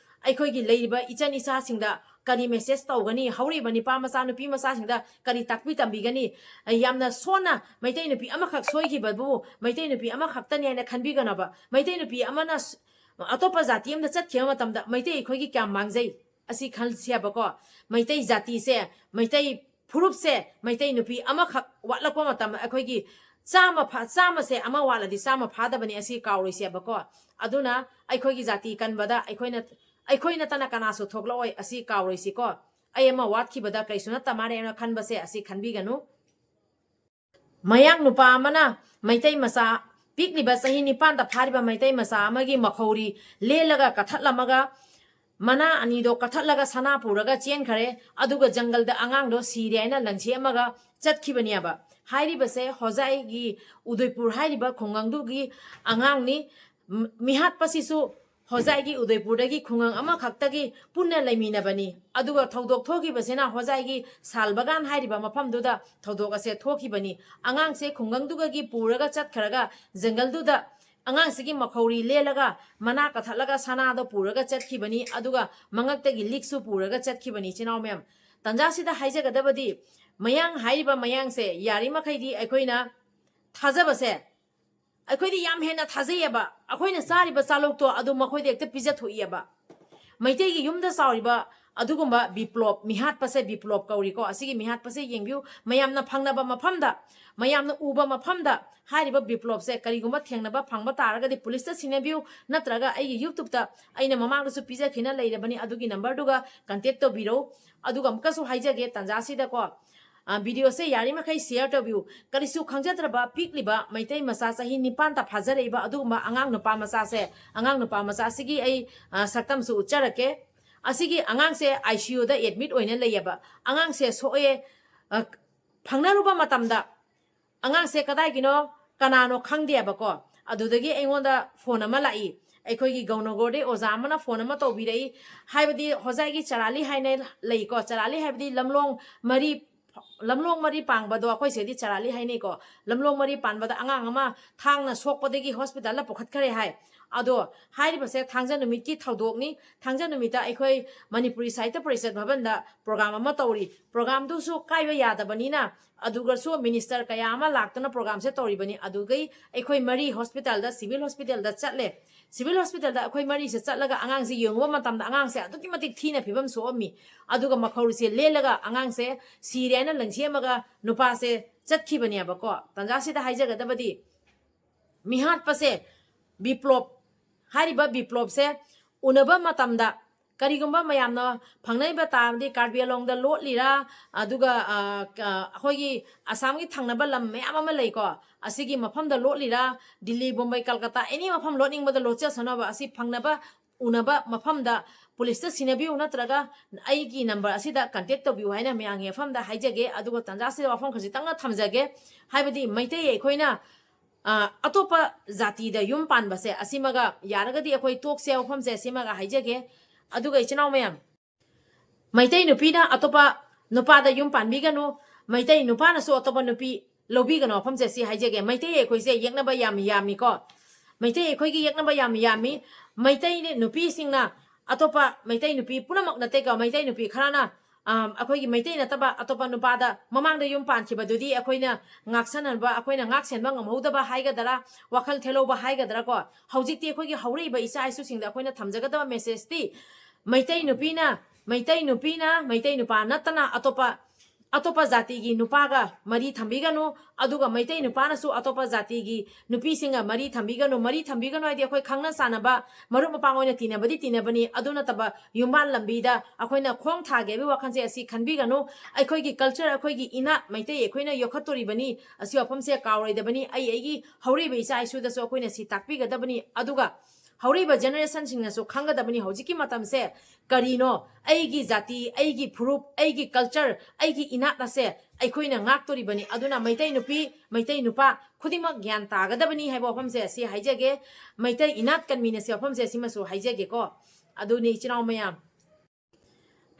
ꯑꯩꯈꯣꯏꯒꯤ ꯂꯩꯔꯤꯕ ꯏꯆꯟ ꯏꯆꯥꯁꯤꯡꯗ ꯀꯔꯤ message ꯇꯧꯒꯅꯤ? ꯍꯧꯔꯤꯕ ꯅꯨꯄꯥ ꯃꯆꯥ, ꯅꯨꯄꯤ ꯃꯆꯥꯁꯤꯡꯗ ꯀꯔꯤ ꯇꯥꯛꯄꯤ ꯇꯝꯕꯤꯒꯅꯤ? ꯌꯥꯝꯅ ꯁꯣꯟꯅ ꯃꯩꯇꯩ ꯅꯨꯄꯤ ꯑꯃꯈꯛ ꯁꯣꯏꯈꯤꯕꯕꯨ ꯃꯩꯇꯩ ꯅꯨꯄꯤ ꯑꯃꯈꯛꯇꯅꯤ ꯍꯥꯏꯅ ꯈꯟꯕꯤꯒꯅꯕ꯫ ꯃꯩꯇꯩ ꯅꯨꯄꯤ ꯑꯃꯅ ꯁ-, ꯑꯇꯣꯞꯄ ꯖꯥꯇꯤ ꯑꯃꯗ ꯆꯠꯈꯤꯕ ꯃꯇꯝꯗ ꯃꯩꯇꯩ ꯑꯩꯈꯣꯏꯒꯤ ꯀꯌꯥꯝ ꯃꯥꯡꯖꯩ? ꯑꯁꯤ ꯈꯜꯁꯦꯕꯀꯣ꯫ ꯃꯩꯇꯩ ꯖꯥꯇꯤꯁꯦ, ꯃꯩꯇꯩ ꯐꯨꯔꯨꯞꯁꯦ ꯃꯩꯇꯩ ꯅꯨꯄꯤ ꯑꯃꯈꯛ ꯋꯥꯠꯂꯛꯄ ꯃꯇꯝꯗ ꯑꯩꯈꯣꯏꯒꯤ ꯆꯥꯝꯃ ꯐꯥ-, ꯆꯥꯝꯃꯁꯦ ꯑꯃ ꯋꯥꯠꯂꯗꯤ ꯆꯥꯝꯃ ꯐꯥꯗꯕꯅꯤ, ꯑꯁꯤ ꯀꯥꯎꯔꯣꯏꯁꯦꯕꯀꯣ꯫ ꯑꯗꯨꯅ ꯑꯩꯈꯣꯏꯒꯤ ꯖꯥꯇꯤ ꯀꯟꯕꯗ ꯑꯩꯈꯣꯏꯅ, ꯑꯩꯈꯣꯏ ꯅꯠꯇꯅ ꯀꯅꯥꯁꯨ ꯊꯣꯛꯂꯛꯑꯣꯏ, ꯑꯁꯤ ꯀꯥꯎꯔꯣꯏꯁꯤꯀꯣ꯫ ꯑꯩ ꯑꯃ ꯋꯥꯠꯈꯤꯕꯗ ꯀꯩꯁꯨ ꯅꯠꯇ ꯃꯥꯜꯂꯦꯅ ꯈꯟꯕꯁꯦ ꯑꯁꯤ ꯈꯟꯕꯤꯒꯅꯨ꯫ ꯃꯌꯥꯡ ꯅꯨꯄꯥ ꯑꯃꯅ ꯃꯩꯇꯩ ꯃꯆꯥ ꯄꯤꯛꯂꯤꯕ ꯆꯍꯤ ꯅꯤꯄꯥꯟꯗ ꯐꯥꯔꯤꯕ ꯃꯩꯇꯩ ꯃꯆꯥ ꯑꯃꯒꯤ ꯃꯈꯧꯔꯤ ꯂꯦꯜꯂꯒ ꯀꯊꯠꯂꯝꯃꯒ ꯃꯅꯥ ꯑꯅꯤꯗꯣ ꯀꯊꯠꯂꯒ ꯁꯅꯥ ꯄꯨꯔꯒ ꯆꯦꯟꯈꯔꯦ꯫ ꯑꯗꯨꯒ ꯖꯪꯒꯜꯗ ꯑꯉꯥꯡꯗꯣ ꯁꯤꯔꯦ ꯍꯥꯏꯅ ꯂꯪꯁꯦꯝꯃꯒ ꯆꯠꯈꯤꯕꯅꯦꯕ꯫ ꯍꯥꯏꯔꯤꯕꯁꯦ ꯍꯣꯖꯥꯏꯒꯤ ꯎꯗꯣꯏꯄꯨꯔ ꯍꯥꯏꯔꯤꯕ ꯈꯨꯡꯒꯪꯗꯨꯒꯤ ꯑꯉꯥꯡꯅꯤ꯫ ꯃ-, ꯃꯤꯍꯥꯠꯄꯁꯤꯁꯨ ꯍꯣꯖꯥꯏꯒꯤ ꯎꯗꯣꯏꯄꯨꯔꯗꯒꯤ ꯈꯨꯡꯒꯪ ꯑꯃꯈꯛꯇꯒꯤ ꯄꯨꯟꯅ ꯂꯩꯃꯤꯟꯅꯕꯅꯤ꯫ ꯑꯗꯨꯒ ꯊꯧꯗꯣꯛ ꯊꯣꯛꯈꯤꯕꯁꯤꯅ ꯍꯣꯖꯥꯏꯒꯤ ꯁꯥꯜ ꯕꯒꯥꯟ ꯍꯥꯏꯔꯤꯕ ꯃꯐꯝꯗꯨꯗ ꯊꯧꯗꯣꯛ ꯑꯁꯦ ꯊꯣꯛꯈꯤꯕꯅꯤ꯫ ꯑꯉꯥꯡꯁꯦ ꯈꯨꯡꯒꯪꯗꯨꯒꯤ ꯄꯨꯔꯒ ꯆꯠꯈ꯭ꯔꯒ ꯖꯪꯒꯜꯗꯨꯗ ꯑꯉꯥꯡꯁꯤꯒꯤ ꯃꯈꯧꯔꯤ ꯂꯦꯜꯂꯒ ꯃꯅꯥ ꯀꯊꯠꯂꯒ ꯁꯅꯥꯗꯣ ꯄꯨꯔꯒ ꯆꯠꯈꯤꯕꯅꯤ꯫ ꯑꯗꯨꯒ ꯃꯉꯛꯇꯒꯤ ꯂꯤꯛꯁꯨ ꯄꯨꯔꯒ ꯆꯠꯈꯤꯕꯅꯤ꯫ ꯏꯆꯤꯟ ꯏꯅꯥꯎ ꯃꯌꯥꯝ, ꯇꯟꯖꯥꯁꯤꯗ ꯍꯥꯏꯖꯒꯗꯕꯗꯤ ꯃꯌꯥꯡ ꯍꯥꯏꯔꯤꯕ ꯃꯌꯥꯡꯁꯦ ꯌꯥꯔꯤꯃꯈꯩꯗꯤ ꯑꯩꯈꯣꯏꯅ ꯊꯥꯖꯕꯁꯦ, ꯑꯩꯈꯣꯏꯗꯤ ꯌꯥꯝ ꯍꯦꯟꯅ ꯊꯥꯖꯩꯌꯦꯕ꯫ ꯑꯩꯈꯣꯏꯅ ꯆꯥꯔꯤꯕ ꯆꯥꯂꯣꯛꯇꯣ ꯑꯗꯨ ꯃꯈꯣꯏꯗ ꯍꯦꯛꯇ ꯄꯤꯖꯊꯣꯛꯏꯑꯕ꯫ ꯃꯩꯇꯩꯒꯤ ꯌꯨꯝꯗ ꯆꯥꯎꯔꯤꯕ ꯑꯗꯨꯒꯨꯝꯕ ꯕꯤꯄ꯭ꯂꯣꯞ, ꯃꯤꯍꯥꯠꯄꯁꯦ ꯕꯤꯄ꯭ꯂꯣꯞ ꯀꯧꯔꯤꯀꯣ꯫ ꯑꯁꯤꯒꯤ ꯃꯤꯍꯥꯠꯄꯁꯦ ꯌꯦꯡꯕꯤꯌꯨ, ꯃꯌꯥꯝꯅ ꯐꯪꯅꯕ ꯃꯐꯝꯗ, ꯃꯌꯥꯝꯅ ꯎꯕ ꯃꯐꯝꯗ ꯍꯥꯏꯔꯤꯕ ꯕꯤꯄ꯭ꯂꯣꯞꯁꯦ ꯀꯔꯤꯒꯨꯝꯕ ꯊꯦꯡꯅꯕ ꯐꯪꯕ ꯇꯥꯔꯒꯗꯤ ꯄꯨꯂꯤꯁꯇ ꯁꯤꯟꯅꯕꯤꯌꯨ, ꯅꯠꯇ꯭ꯔꯒ ꯑꯩꯒꯤ YouTube-ꯇ ꯑꯩꯅ ꯃꯃꯥꯡꯗꯁꯨ ꯄꯤꯖꯈꯤꯅ ꯂꯩꯔꯕꯅꯤ, ꯑꯗꯨꯒꯤ number-ꯗꯨꯒ contact ꯇꯧꯕꯤꯔꯧ꯫ ꯑꯗꯨꯒ ꯑꯃꯨꯛꯀꯁꯨ ꯍꯥꯏꯖꯒꯦ ꯇꯥꯟꯖꯥꯁꯤꯗꯀꯣ, ꯑ, video-ꯁꯦ ꯌꯥꯔꯤꯃꯈꯩ share ꯇꯧꯕꯤꯌꯨ꯫ ꯀꯔꯤꯁꯨ ꯈꯪꯖꯗ꯭ꯔꯕ ꯄꯤꯛꯂꯤꯕ ꯃꯩꯇꯩ ꯃꯆꯥ ꯆꯍꯤ ꯅꯤꯄꯥꯟꯇ ꯐꯥꯖꯔꯛꯏꯕ ꯑꯗꯨꯒꯨꯝꯕ ꯑꯉꯥꯡ ꯅꯨꯄꯥ ꯃꯆꯥꯁꯦ, ꯑꯉꯥꯡ ꯅꯨꯄꯥ ꯃꯆꯥꯁꯤꯒꯤ ꯑꯩ, ꯑ, ꯁꯛꯇꯝꯁꯨ ꯎꯠꯆꯔꯛꯀꯦ꯫ ꯑꯁꯤꯒꯤ ꯑꯉꯥꯡꯁꯦ ICU-ꯗ admit ꯑꯣꯏꯅ ꯂꯩꯌꯦꯕ꯫ ꯑꯉꯥꯡꯁꯦ ꯁꯣꯛꯑꯦ, ꯑ, ꯐꯪꯅꯔꯨꯕ ꯃꯇꯝꯗ ꯑꯉꯥꯡꯁꯦ ꯀꯗꯥꯏꯒꯤꯅꯣ ꯀꯅꯥꯅꯣ ꯈꯪꯗꯦꯕꯀꯣ꯫ ꯑꯗꯨꯗꯒꯤ ꯑꯩꯉꯣꯟꯗ ꯐꯣꯟ ꯑꯃ ꯂꯥꯛꯏ꯫ ꯑꯩꯈꯣꯏꯒꯤ ꯒꯧꯅꯒꯣꯔꯗꯩ ꯑꯣꯖꯥ ꯑꯃꯅ ꯐꯣꯟ ꯑꯃ ꯇꯧꯕꯤꯔꯛꯏ꯫ ꯍꯥꯏꯕꯗꯤ ꯍꯣꯖꯥꯏꯒꯤ ꯆꯔꯥꯂꯤ ꯍꯥꯏꯅ ꯂꯩꯀꯣ, ꯆꯔꯥꯂꯤ ꯍꯥꯏꯕꯗꯤ ꯂꯝꯂꯣꯡ ꯃꯔꯤ, ꯂꯝꯂꯣꯡ ꯃꯔꯤ ꯄꯥꯡꯕꯗꯣ ꯑꯩꯈꯣꯏ ꯁꯤꯗꯤ ꯆꯔꯥꯂꯤ ꯍꯥꯏꯅꯩꯀꯣ꯫ ꯂꯝꯂꯣꯡ ꯃꯔꯤ ꯄꯥꯟꯕꯗ ꯑꯉꯥꯡ ꯑꯃ ꯊꯥꯡꯅ ꯁꯣꯛꯄꯗꯒꯤ ꯍꯣꯁꯄꯤꯇꯥꯜꯗ ꯄꯨꯈꯠꯈ꯭ꯔꯦ ꯍꯥꯏ꯫ ꯑꯗꯣ ꯍꯥꯏꯔꯤꯕꯁꯦ ꯊꯥꯡꯖ ꯅꯨꯃꯤꯠꯀꯤ ꯊꯧꯗꯣꯛꯅꯤ꯫ ꯊꯥꯡꯖ ꯅꯨꯃꯤꯠꯇ ꯑꯩꯈꯣꯏ ꯃꯅꯤꯄꯨꯔꯤ ꯁꯥꯍꯤꯇ꯭ꯌ ꯄꯔꯤꯁꯠ ꯚꯕꯟꯗ ꯄ꯭ꯔꯣꯒ꯭ꯔꯥꯝ ꯑꯃ ꯇꯧꯔꯤ꯫ ꯄ꯭ꯔꯣꯒ꯭ꯔꯥꯝꯗꯨꯁꯨ ꯀꯥꯏꯕ ꯌꯥꯗꯕꯅꯤꯅ ꯑꯗꯨꯒꯁꯨ ꯃꯤꯅꯤꯁꯇꯔ ꯀꯌꯥ ꯑꯃ ꯂꯥꯛꯇꯨꯅ ꯄ꯭ꯔꯣꯒ꯭ꯔꯥꯝꯁꯦ ꯇꯧꯔꯤꯕꯅꯤ꯫ ꯑꯗꯨꯒꯩ ꯑꯩꯈꯣꯏ ꯃꯔꯤ ꯍꯣꯁꯄꯤꯇꯥꯜꯗ, ꯁꯤꯚꯤꯜ ꯍꯣꯁꯄꯤꯇꯥꯜꯗ ꯆꯠꯂꯦ꯫ ꯁꯤꯚꯤꯜ ꯍꯣꯁꯄꯤꯇꯥꯜꯗ ꯑꯩꯈꯣꯏ ꯃꯔꯤꯁꯦ ꯆꯠꯂꯒ ꯑꯉꯥꯡꯁꯦ ꯌꯦꯡꯉꯨꯕ ꯃꯇꯝꯗ ꯑꯉꯥꯡꯁꯦ ꯑꯗꯨꯛꯀꯤ ꯃꯇꯤꯛ ꯊꯤꯅ ꯐꯤꯕꯝ ꯁꯣꯛꯑꯝꯃꯤ꯫ ꯑꯗꯨꯒ ꯃꯈꯧꯔꯤꯁꯦ ꯂꯦꯜꯂꯒ ꯑꯉꯥꯡꯁꯦ ꯁꯤꯔꯦ ꯍꯥꯏꯅ ꯂꯪꯁꯦꯝꯃꯒ ꯅꯨꯄꯥꯁꯦ ꯆꯠꯈꯤꯕꯅꯦꯕꯀꯣ꯫ ꯇꯥꯟꯖꯥꯁꯤꯗ ꯍꯥꯏꯖꯒꯗꯕꯗꯤ ꯃꯤꯍꯥꯠꯄꯁꯦ ꯕꯤꯄ꯭ꯂꯣꯞ, ꯍꯥꯏꯔꯤꯕ ꯕꯤꯄ꯭ꯂꯣꯞꯁꯦ ꯎꯅꯕ ꯃꯇꯝꯗ ꯀꯔꯤꯒꯨꯝꯕ ꯃꯌꯥꯝꯅ ꯐꯪꯅꯔꯤꯕ ꯇꯥꯔꯗꯤ ꯀꯥꯔꯕꯤ ꯑꯂꯣꯡꯗ ꯂꯣꯠꯂꯤꯔꯥ, ꯑꯗꯨꯒ, ꯑ, ꯀ-, ꯑꯩꯈꯣꯏꯒꯤ ꯑꯁꯥꯝꯒꯤ ꯊꯪꯅꯕ ꯂꯝ ꯃꯌꯥꯝ ꯑꯃ ꯂꯩꯀꯣ, ꯑꯁꯤꯒꯤ ꯃꯐꯝꯗ ꯂꯣꯠꯂꯤꯔꯥ, ꯗꯤꯜꯂꯤ, ꯕꯣꯝꯕꯩ, ꯀꯜꯀꯇꯥ, ꯑꯦꯅꯤ ꯃꯐꯝ ꯂꯣꯠꯅꯤꯡꯕꯗ ꯂꯣꯠꯆꯁꯅꯣꯕ꯫ ꯑꯁꯤ ꯐꯪꯅꯕ ꯎꯅꯕ ꯃꯐꯝꯗ ꯄꯨꯂꯤꯁꯇ ꯁꯤꯟꯅꯕꯤꯌꯨ, ꯅꯠꯇ꯭ꯔꯒ ꯑꯩꯒꯤ ꯅꯝꯕꯔ ꯑꯁꯤꯗ ꯀꯟꯇꯦꯛ ꯇꯧꯕꯤꯌꯨ ꯍꯥꯏꯅ ꯃꯌꯥꯝꯒꯤ ꯃꯐꯝꯗ ꯍꯥꯏꯖꯒꯦ꯫ ꯑꯗꯨꯒ ꯇꯥꯟꯖꯥꯁꯤꯗ ꯋꯥꯐꯝ ꯈꯖꯤꯛꯇꯪꯒ ꯊꯝꯖꯒꯦ꯫ ꯍꯥꯏꯕꯗꯤ ꯃꯩꯇꯩ ꯑꯩꯈꯣꯏꯅ, ꯑ, ꯑꯇꯣꯞꯄ ꯖꯥꯇꯤꯗ ꯌꯨꯝ ꯄꯥꯟꯕꯁꯦ, ꯑꯁꯤꯃꯒ ꯌꯥꯔꯒꯗꯤ ꯑꯩꯈꯣꯏ ꯇꯣꯛꯁꯦ ꯋꯥꯐꯝꯁꯦ ꯑꯁꯤꯃꯒ ꯍꯥꯏꯖꯒꯦ꯫ ꯑꯗꯨꯒ ꯏꯆꯤꯟ ꯏꯅꯥꯎ ꯃꯌꯥꯝ, ꯃꯩꯇꯩ ꯅꯨꯄꯤꯅ ꯑꯇꯣꯞꯄ ꯅꯨꯄꯥꯗ ꯌꯨꯝ ꯄꯥꯟꯕꯤꯒꯅꯨ, ꯃꯩꯇꯩ ꯅꯨꯄꯥꯅꯁꯨ ꯑꯇꯣꯞꯄ ꯅꯨꯄꯤ ꯂꯧꯕꯤꯒꯅꯨ ꯋꯥꯐꯝꯁꯦ ꯁꯤ ꯍꯥꯏꯖꯒꯦ꯫ ꯃꯩꯇꯩ ꯑꯩꯈꯣꯏꯁꯦ ꯌꯦꯛꯅꯕ ꯌꯥꯝ ꯌꯥꯝꯃꯤꯀꯣ꯫ ꯃꯩꯇꯩ ꯑꯩꯈꯣꯏꯒꯤ ꯌꯦꯛꯅꯕ ꯌꯥꯝ ꯌꯥꯝꯃꯤ꯫ ꯃꯩꯇꯩ ꯅꯨꯄꯤꯁꯤꯡꯅ ꯑꯇꯣꯞꯄ ꯃꯩꯇꯩ ꯅꯨꯄꯤ ꯄꯨꯝꯅꯃꯛ ꯅꯠꯇꯦꯀꯣ, ꯃꯩꯇꯩ ꯅꯨꯄꯤ ꯈꯔꯅ, ꯑꯝ, ꯑꯩꯈꯣꯏꯒꯤ ꯃꯩꯇꯩ ꯅꯠꯇꯕ ꯑꯇꯣꯞꯄ ꯅꯨꯄꯥꯗ ꯃꯃꯥꯡꯗ ꯌꯨꯝ ꯄꯥꯟꯈꯤꯕꯗꯨꯗꯤ ꯑꯩꯈꯣꯏꯅ ꯉꯥꯛꯁꯟꯅꯕ, ꯑꯩꯈꯣꯏꯅ ꯉꯥꯛ ꯁꯦꯟꯕ ꯉꯝꯍꯧꯗꯕ ꯍꯥꯏꯒꯗ꯭ꯔꯥ, ꯋꯥꯈꯜ ꯊꯦꯜꯍꯧꯕ ꯍꯥꯏꯒꯗ꯭ꯔꯥ ꯀꯣ꯫ ꯍꯧꯖꯤꯛꯇꯤ ꯑꯩꯈꯣꯏꯒꯤ ꯍꯧꯔꯛꯏꯕ ꯏꯆꯥ ꯏꯁꯨꯁꯤꯡꯗ ꯑꯩꯈꯣꯏꯅ ꯊꯝꯖꯒꯗꯕ ꯃꯦꯁꯦꯖꯇꯤ, ꯃꯩꯇꯩ ꯅꯨꯄꯤꯅ, ꯃꯩꯇꯩ ꯅꯨꯄꯤꯅ ꯃꯩꯇꯩ ꯅꯨꯄꯥ ꯅꯠꯇꯅ ꯑꯇꯣꯞꯄ, ꯑꯇꯣꯞꯄ ꯖꯥꯇꯤꯒꯤ ꯅꯨꯄꯥꯒ ꯃꯔꯤ ꯊꯝꯕꯤꯒꯅꯨ, ꯑꯗꯨꯒ ꯃꯩꯇꯩ ꯅꯨꯄꯥꯅꯁꯨ ꯑꯇꯣꯞꯄ ꯖꯥꯇꯤꯒꯤ ꯅꯨꯄꯤꯁꯤꯡꯒ ꯃꯔꯤ ꯊꯝꯕꯤꯒꯅꯨ꯫ ꯃꯔꯤ ꯊꯝꯕꯤꯒꯅꯨ ꯍꯥꯏꯗꯤ ꯑꯩꯈꯣꯏ ꯈꯪꯅ ꯆꯥꯟꯅꯕ ꯃꯔꯨꯞ ꯃꯄꯥꯡ ꯑꯣꯏꯅ ꯇꯤꯟꯅꯕꯗꯤ ꯇꯤꯟꯅꯕꯅꯤ, ꯑꯗꯨ ꯅꯠꯇꯕ ꯌꯨꯝꯕꯥꯟ ꯂꯝꯕꯤꯗ ꯑꯩꯈꯣꯏꯅ ꯈꯣꯡ ꯊꯥꯒꯦ ꯍꯥꯏꯕꯒꯤ ꯋꯥꯈꯜꯁꯦ ꯑꯁꯤ ꯈꯟꯕꯤꯒꯅꯨ꯫ ꯑꯩꯈꯣꯏꯒꯤ ꯀꯜꯆꯔ, ꯑꯩꯈꯣꯏꯒꯤ ꯏꯅꯥꯠ, ꯃꯩꯇꯩ ꯑꯩꯈꯣꯏꯅ ꯌꯣꯛꯈꯠꯇꯣꯔꯤꯕꯅꯤ, ꯑꯁꯤ ꯋꯥꯐꯝꯁꯦ ꯀꯥꯎꯔꯣꯏꯗꯕꯅꯤ꯫ ꯑꯩ ꯑꯩꯒꯤ ꯍꯧꯔꯛꯏꯕ ꯏꯆꯥ ꯏꯁꯨꯗꯁꯨ ꯑꯩꯈꯣꯏꯅ ꯁꯤ ꯇꯥꯛꯄꯤꯒꯗꯕꯅꯤ꯫ ꯑꯗꯨꯒ ꯍꯧꯔꯛꯏꯕ ꯖꯦꯅꯦꯔꯦꯁꯟꯁꯤꯡꯅꯁꯨ ꯈꯪꯒꯗꯕꯅꯤ꯫ ꯍꯧꯖꯤꯛꯀꯤ ꯃꯇꯝꯁꯦ ꯀꯔꯤꯅꯣ? ꯑꯩꯒꯤ ꯖꯥꯇꯤ, ꯑꯩꯒꯤ ꯐꯨꯔꯨꯞ, ꯑꯩꯒꯤ ꯀꯜꯆꯔ, ꯑꯩꯒꯤ ꯏꯅꯥꯠ ꯑꯁꯦ ꯑꯩꯈꯣꯏꯅ ꯉꯥꯛꯇꯣꯔꯤꯕꯅꯤ꯫ ꯑꯗꯨꯅ ꯃꯩꯇꯩ ꯅꯨꯄꯤ, ꯃꯩꯇꯩ ꯅꯨꯄꯥ ꯈꯨꯗꯤꯡꯃꯛ ꯒ꯭ꯌꯥꯟ ꯇꯥꯒꯗꯕꯅꯤ ꯍꯥꯏꯕ ꯋꯥꯐꯝꯁꯦ ꯑꯁꯤ ꯍꯥꯏꯖꯒꯦ꯫ ꯃꯩꯇꯩ ꯏꯅꯥꯠ ꯀꯟꯃꯤꯟꯅꯁꯤ ꯋꯥꯐꯝꯁꯦ ꯑꯁꯤꯃꯁꯨ ꯍꯥꯏꯖꯒꯦꯀꯣ꯫ ꯑꯗꯨꯅꯤ ꯏꯆꯤꯟ ꯏꯅꯥꯎ ꯃꯌꯥꯝ,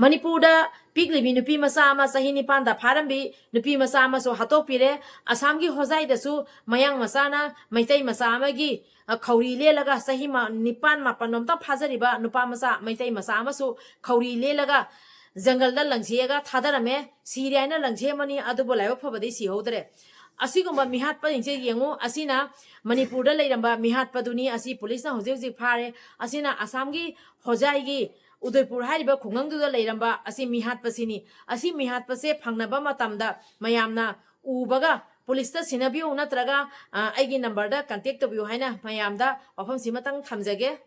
ꯃꯅꯤꯄꯨꯔꯗ ꯄꯤꯛꯂꯤꯕꯤ ꯅꯨꯄꯤ ꯃꯆꯥ ꯑꯃ, ꯆꯍꯤ ꯅꯤꯄꯥꯟꯗ ꯐꯥꯔꯝꯕꯤ ꯅꯨꯄꯤ ꯃꯆꯥ ꯑꯃꯁꯨ ꯍꯥꯠꯇꯣꯛꯄꯤꯔꯦ꯫ ꯑꯁꯥꯝꯒꯤ ꯍꯣꯖꯥꯏꯗꯁꯨ ꯃꯌꯥꯡ ꯃꯆꯥꯅ ꯃꯩꯇꯩ ꯃꯆꯥ ꯑꯃꯒꯤ, ꯑ, ꯈꯧꯔꯤ ꯂꯦꯜꯂꯒ, ꯆꯍꯤ ꯃ-, ꯅꯤꯄꯥꯟ ꯃꯥꯄꯟ ꯔꯣꯝꯇ ꯐꯥꯖꯔꯤꯕ ꯅꯨꯄꯥ ꯃꯆꯥ, ꯃꯩꯇꯩ ꯃꯆꯥ ꯑꯃꯁꯨ ꯈꯧꯔꯤ ꯂꯦꯜꯂꯒ ꯖꯪꯒꯜꯗ ꯂꯪꯁꯤꯜꯂꯒ ꯊꯥꯗꯔꯝꯃꯦ꯫ ꯁꯤꯔꯦ ꯍꯥꯏꯅ ꯂꯪꯁꯤꯜꯂꯝꯃꯅꯤ, ꯑꯗꯨꯕꯨ ꯂꯥꯏꯕꯛ ꯐꯕꯗꯤ ꯁꯤꯍꯧꯗ꯭ꯔꯦ꯫ ꯑꯁꯤꯒꯨꯝꯕ ꯃꯤꯍꯥꯠꯄꯁꯤꯡꯁꯦ ꯌꯦꯡꯉꯨ, ꯑꯁꯤꯅ ꯃꯅꯤꯄꯨꯔꯗ ꯂꯩꯔꯝꯕ ꯃꯤꯍꯥꯠꯄꯗꯨꯅꯤ꯫ ꯑꯁꯤ ꯄꯨꯂꯤꯁꯅ ꯍꯧꯖꯤꯛ ꯍꯧꯖꯤꯛ ꯐꯥꯔꯦ꯫ ꯑꯁꯤꯅ ꯑꯁꯥꯝꯒꯤ ꯍꯣꯖꯥꯏꯒꯤ ꯎꯗꯣꯏꯄꯨꯔ ꯍꯥꯏꯔꯤꯕ ꯈꯨꯡꯒꯪꯗꯨꯗ ꯂꯩꯔꯝꯕ ꯑꯁꯤ ꯃꯤꯍꯥꯠꯄꯁꯤꯅꯤ꯫ ꯑꯁꯤ ꯃꯤꯍꯥꯠꯄꯁꯦ ꯐꯪꯅꯕ ꯃꯇꯝꯗ ꯃꯌꯥꯝꯅ ꯎꯕꯒ ꯄꯨꯂꯤꯁꯇ ꯁꯤꯟꯅꯕꯤꯌꯨ, ꯅꯠꯇ꯭ꯔꯒ, ꯑ, ꯑꯩꯒꯤ ꯅꯝꯕꯔꯗ ꯀꯟꯇꯦꯛ ꯇꯧꯕꯤꯌꯨ ꯍꯥꯏꯅ ꯃꯌꯥꯝꯗ ꯋꯥꯐꯝꯁꯤꯃꯇꯪ ꯊꯝꯖꯒꯦ꯫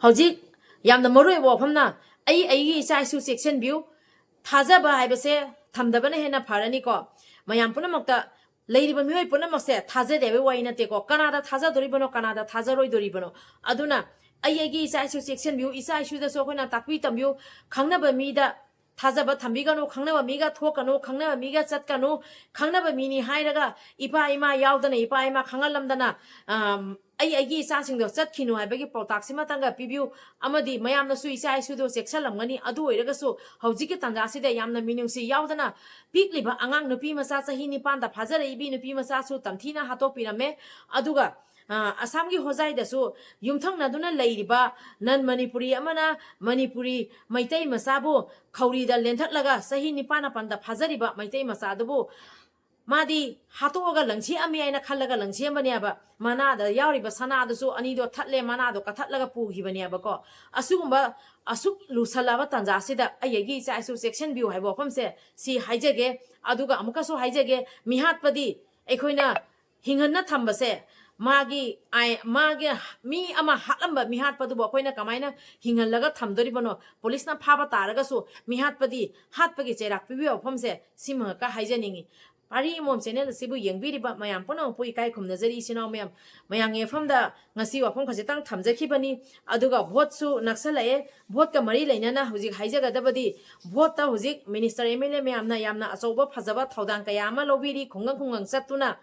ꯍꯧꯖꯤꯛ ꯌꯥꯝꯅ ꯃꯔꯨꯑꯣꯏꯕ ꯋꯥꯐꯝꯅ, ꯑꯩ ꯑꯩꯒꯤ ꯏꯆꯥ ꯏꯁꯨ ꯆꯦꯛꯁꯤꯟꯕꯤꯌꯨ꯫ ꯊꯥꯖꯕ ꯍꯥꯏꯕꯁꯦ ꯊꯝꯗꯕꯅ ꯍꯦꯟꯅ ꯐꯔꯅꯤꯀꯣ꯫ ꯃꯌꯥꯝ ꯄꯨꯝꯅꯃꯛꯇ, ꯂꯩꯔꯤꯕ ꯃꯤꯑꯣꯏ ꯄꯨꯝꯅꯃꯛꯁꯦ ꯊꯥꯖꯗꯦ ꯍꯥꯏꯕꯒꯤ ꯋꯥꯔꯤ ꯅꯠꯇꯦꯀꯣ꯫ ꯀꯅꯥꯗ ꯊꯥꯖꯗꯣꯔꯤꯕꯅꯣ, ꯀꯅꯥꯗ ꯊꯥꯖꯔꯣꯏꯗꯣꯔꯤꯕꯅꯣ? ꯑꯗꯨꯅ ꯑꯩ ꯑꯩꯒꯤ ꯏꯆꯥ ꯏꯁꯨ ꯆꯦꯛꯁꯤꯟꯕꯤꯌꯨ꯫ ꯏꯆꯥ ꯏꯁꯨꯗꯁꯨ ꯑꯩꯈꯣꯏꯅ ꯇꯥꯛꯄꯤ ꯇꯝꯕꯤꯌꯨ꯫ ꯈꯪꯅꯕ ꯃꯤꯗ ꯊꯥꯖꯕ ꯊꯝꯕꯤꯒꯅꯨ, ꯈꯪꯅꯕ ꯃꯤꯒ ꯊꯣꯛꯀꯅꯨ, ꯈꯪꯅꯕ ꯃꯤꯒ ꯆꯠꯀꯅꯨ꯫ ꯈꯪꯅꯕ ꯃꯤꯅꯤ ꯍꯥꯏꯔꯒ ꯏꯄꯥ ꯏꯃꯥ ꯌꯥꯎꯗꯅ, ꯏꯄꯥ ꯏꯃꯥ ꯈꯪꯍꯜꯂꯝꯗꯅ, ꯑꯝ, ꯑꯩ ꯑꯩꯒꯤ ꯏꯆꯥꯁꯤꯡꯗꯣ ꯆꯠꯈꯤꯅꯨ ꯍꯥꯏꯕꯒꯤ ꯄꯥꯎꯇꯥꯛꯁꯤꯃꯇꯪꯒ ꯄꯤꯕꯤꯌꯨ꯫ ꯑꯃꯗꯤ ꯃꯌꯥꯝꯅꯁꯨ ꯏꯆꯥ ꯏꯁꯨꯗꯣ ꯆꯦꯛꯁꯤꯜꯂꯝꯒꯅꯤ꯫ ꯑꯗꯨ ꯑꯣꯏꯔꯒꯁꯨ ꯍꯧꯖꯤꯛꯀꯤ ꯇꯥꯟꯖꯥꯁꯤꯗ ꯌꯥꯝꯅ ꯃꯤꯅꯨꯡꯁꯤ ꯌꯥꯎꯗꯅ ꯄꯤꯛꯂꯤꯕ ꯑꯉꯥꯡ ꯅꯨꯄꯤ ꯃꯆꯥ ꯆꯍꯤ ꯅꯤꯄꯥꯟꯗ ꯐꯥꯖꯔꯛꯏꯕꯤ ꯅꯨꯄꯤ ꯃꯆꯥꯁꯨ ꯇꯝꯊꯤꯅ ꯍꯥꯠꯇꯣꯛꯄꯤꯔꯝꯃꯦ꯫ ꯑꯗꯨꯒ, ꯑ, ꯑꯁꯥꯝꯒꯤ ꯍꯣꯖꯥꯏꯗꯁꯨ ꯌꯨꯝꯊꯪꯅꯗꯨꯅ ꯂꯩꯔꯤꯕ ꯅꯟ ꯃꯅꯤꯄꯨꯔꯤ ꯑꯃꯅ ꯃꯅꯤꯄꯨꯔꯤ ꯃꯩꯇꯩ ꯃꯆꯥꯕꯨ ꯈꯧꯔꯤꯗ ꯂꯦꯟꯊꯠꯂꯒ ꯆꯍꯤ ꯅꯤꯄꯥꯟ ꯃꯥꯄꯟꯗ ꯐꯥꯖꯔꯤꯕ ꯃꯩꯇꯩ ꯃꯆꯥꯗꯨꯕꯨ ꯃꯥꯗꯤ ꯍꯥꯠꯇꯣꯛꯑꯒ ꯂꯪꯁꯤꯑꯝꯃꯤ ꯍꯥꯏꯅ ꯈꯜꯂꯒ ꯂꯪꯁꯤꯑꯝꯕꯅꯦꯕ꯫ ꯃꯅꯥꯗ ꯌꯥꯎꯔꯤꯕ ꯁꯅꯥꯗꯨꯁꯨ ꯑꯅꯤꯗꯣ ꯊꯠꯂꯦ, ꯃꯅꯥꯗꯣ ꯀꯠꯊꯠꯂꯒ ꯄꯨꯈꯤꯕꯅꯦꯕꯀꯣ꯫ ꯑꯁꯤꯒꯨꯝꯕ ꯑꯁꯨꯛ ꯂꯨꯁꯜꯂꯛꯑꯕ ꯇꯥꯟꯖꯥꯁꯤꯗ ꯑꯩ ꯑꯩꯒꯤ ꯏꯆꯥ ꯏꯁꯨ ꯆꯦꯛꯁꯤꯟꯕꯤꯌꯨ ꯍꯥꯏꯕ ꯋꯥꯐꯝꯁꯦ ꯁꯤ ꯍꯥꯏꯖꯒꯦ꯫ ꯑꯗꯨꯒ ꯑꯃꯨꯛꯀꯁꯨ ꯍꯥꯏꯖꯒꯦ, ꯃꯤꯍꯥꯠꯄꯗꯤ ꯑꯩꯈꯣꯏꯅ ꯍꯤꯡꯍꯟꯅ ꯊꯝꯕꯁꯦ, ꯃꯥꯒꯤ ꯑꯥꯏ-, ꯃꯥꯒꯤ ꯃꯤ ꯑꯃ ꯍꯥꯠꯂꯝꯕ ꯃꯤꯍꯥꯠꯄꯗꯨꯕꯨ ꯑꯩꯈꯣꯏꯅ ꯀꯃꯥꯏꯅ ꯍꯤꯡꯍꯜꯂꯒ ꯊꯝꯗꯣꯔꯤꯕꯅꯣ? ꯄꯨꯂꯤꯁꯅ ꯐꯥꯕ ꯇꯥꯔꯒꯁꯨ ꯃꯤꯍꯥꯠꯄꯗꯤ ꯍꯥꯠꯄꯒꯤ ꯆꯩꯔꯥꯛ ꯄꯤꯕꯤꯕ ꯋꯥꯐꯝꯁꯦ ꯁꯤꯃꯈꯛꯀ ꯍꯥꯏꯖꯅꯤꯡꯉꯤ꯫ ꯄꯥꯔꯤ ꯑꯃꯣꯝ ꯆꯦꯅꯦꯜ ꯑꯁꯤꯕꯨ ꯌꯦꯡꯕꯤꯔꯤꯕ ꯃꯌꯥꯝ ꯄꯨꯝꯅꯃꯛꯄꯨ ꯏꯀꯥꯏ ꯈꯨꯝꯅꯖꯔꯤ꯫ ꯏꯆꯤꯟ ꯏꯅꯥꯎ ꯃꯌꯥꯝ, ꯃꯌꯥꯝꯒꯤ ꯃꯐꯝꯗ ꯉꯁꯤ ꯋꯥꯐꯝ ꯈꯖꯤꯛꯇꯪ ꯊꯝꯖꯈꯤꯕꯅꯤ꯫ ꯑꯗꯨꯒ ꯚꯣꯠꯁꯨ ꯅꯛꯁꯜꯂꯛꯑꯦ꯫ ꯚꯣꯠꯀ ꯃꯔꯤ ꯂꯩꯅꯅ ꯍꯧꯖꯤꯛ ꯍꯥꯏꯖꯒꯗꯕꯗꯤ, ꯚꯣꯠꯇ ꯍꯧꯖꯤꯛ ꯃꯤꯅꯤꯁꯇꯔ, ꯑꯦꯝ ꯑꯦꯜ ꯑꯦ ꯃꯌꯥꯝꯅ ꯌꯥꯝꯅ ꯑꯆꯧꯕ ꯐꯖꯕ ꯊꯧꯗꯥꯡ ꯀꯌꯥ ꯑꯃ ꯂꯧꯕꯤꯔꯤ, ꯈꯨꯡꯒꯪ ꯈꯨꯡꯒꯪ ꯆꯠꯇꯨꯅ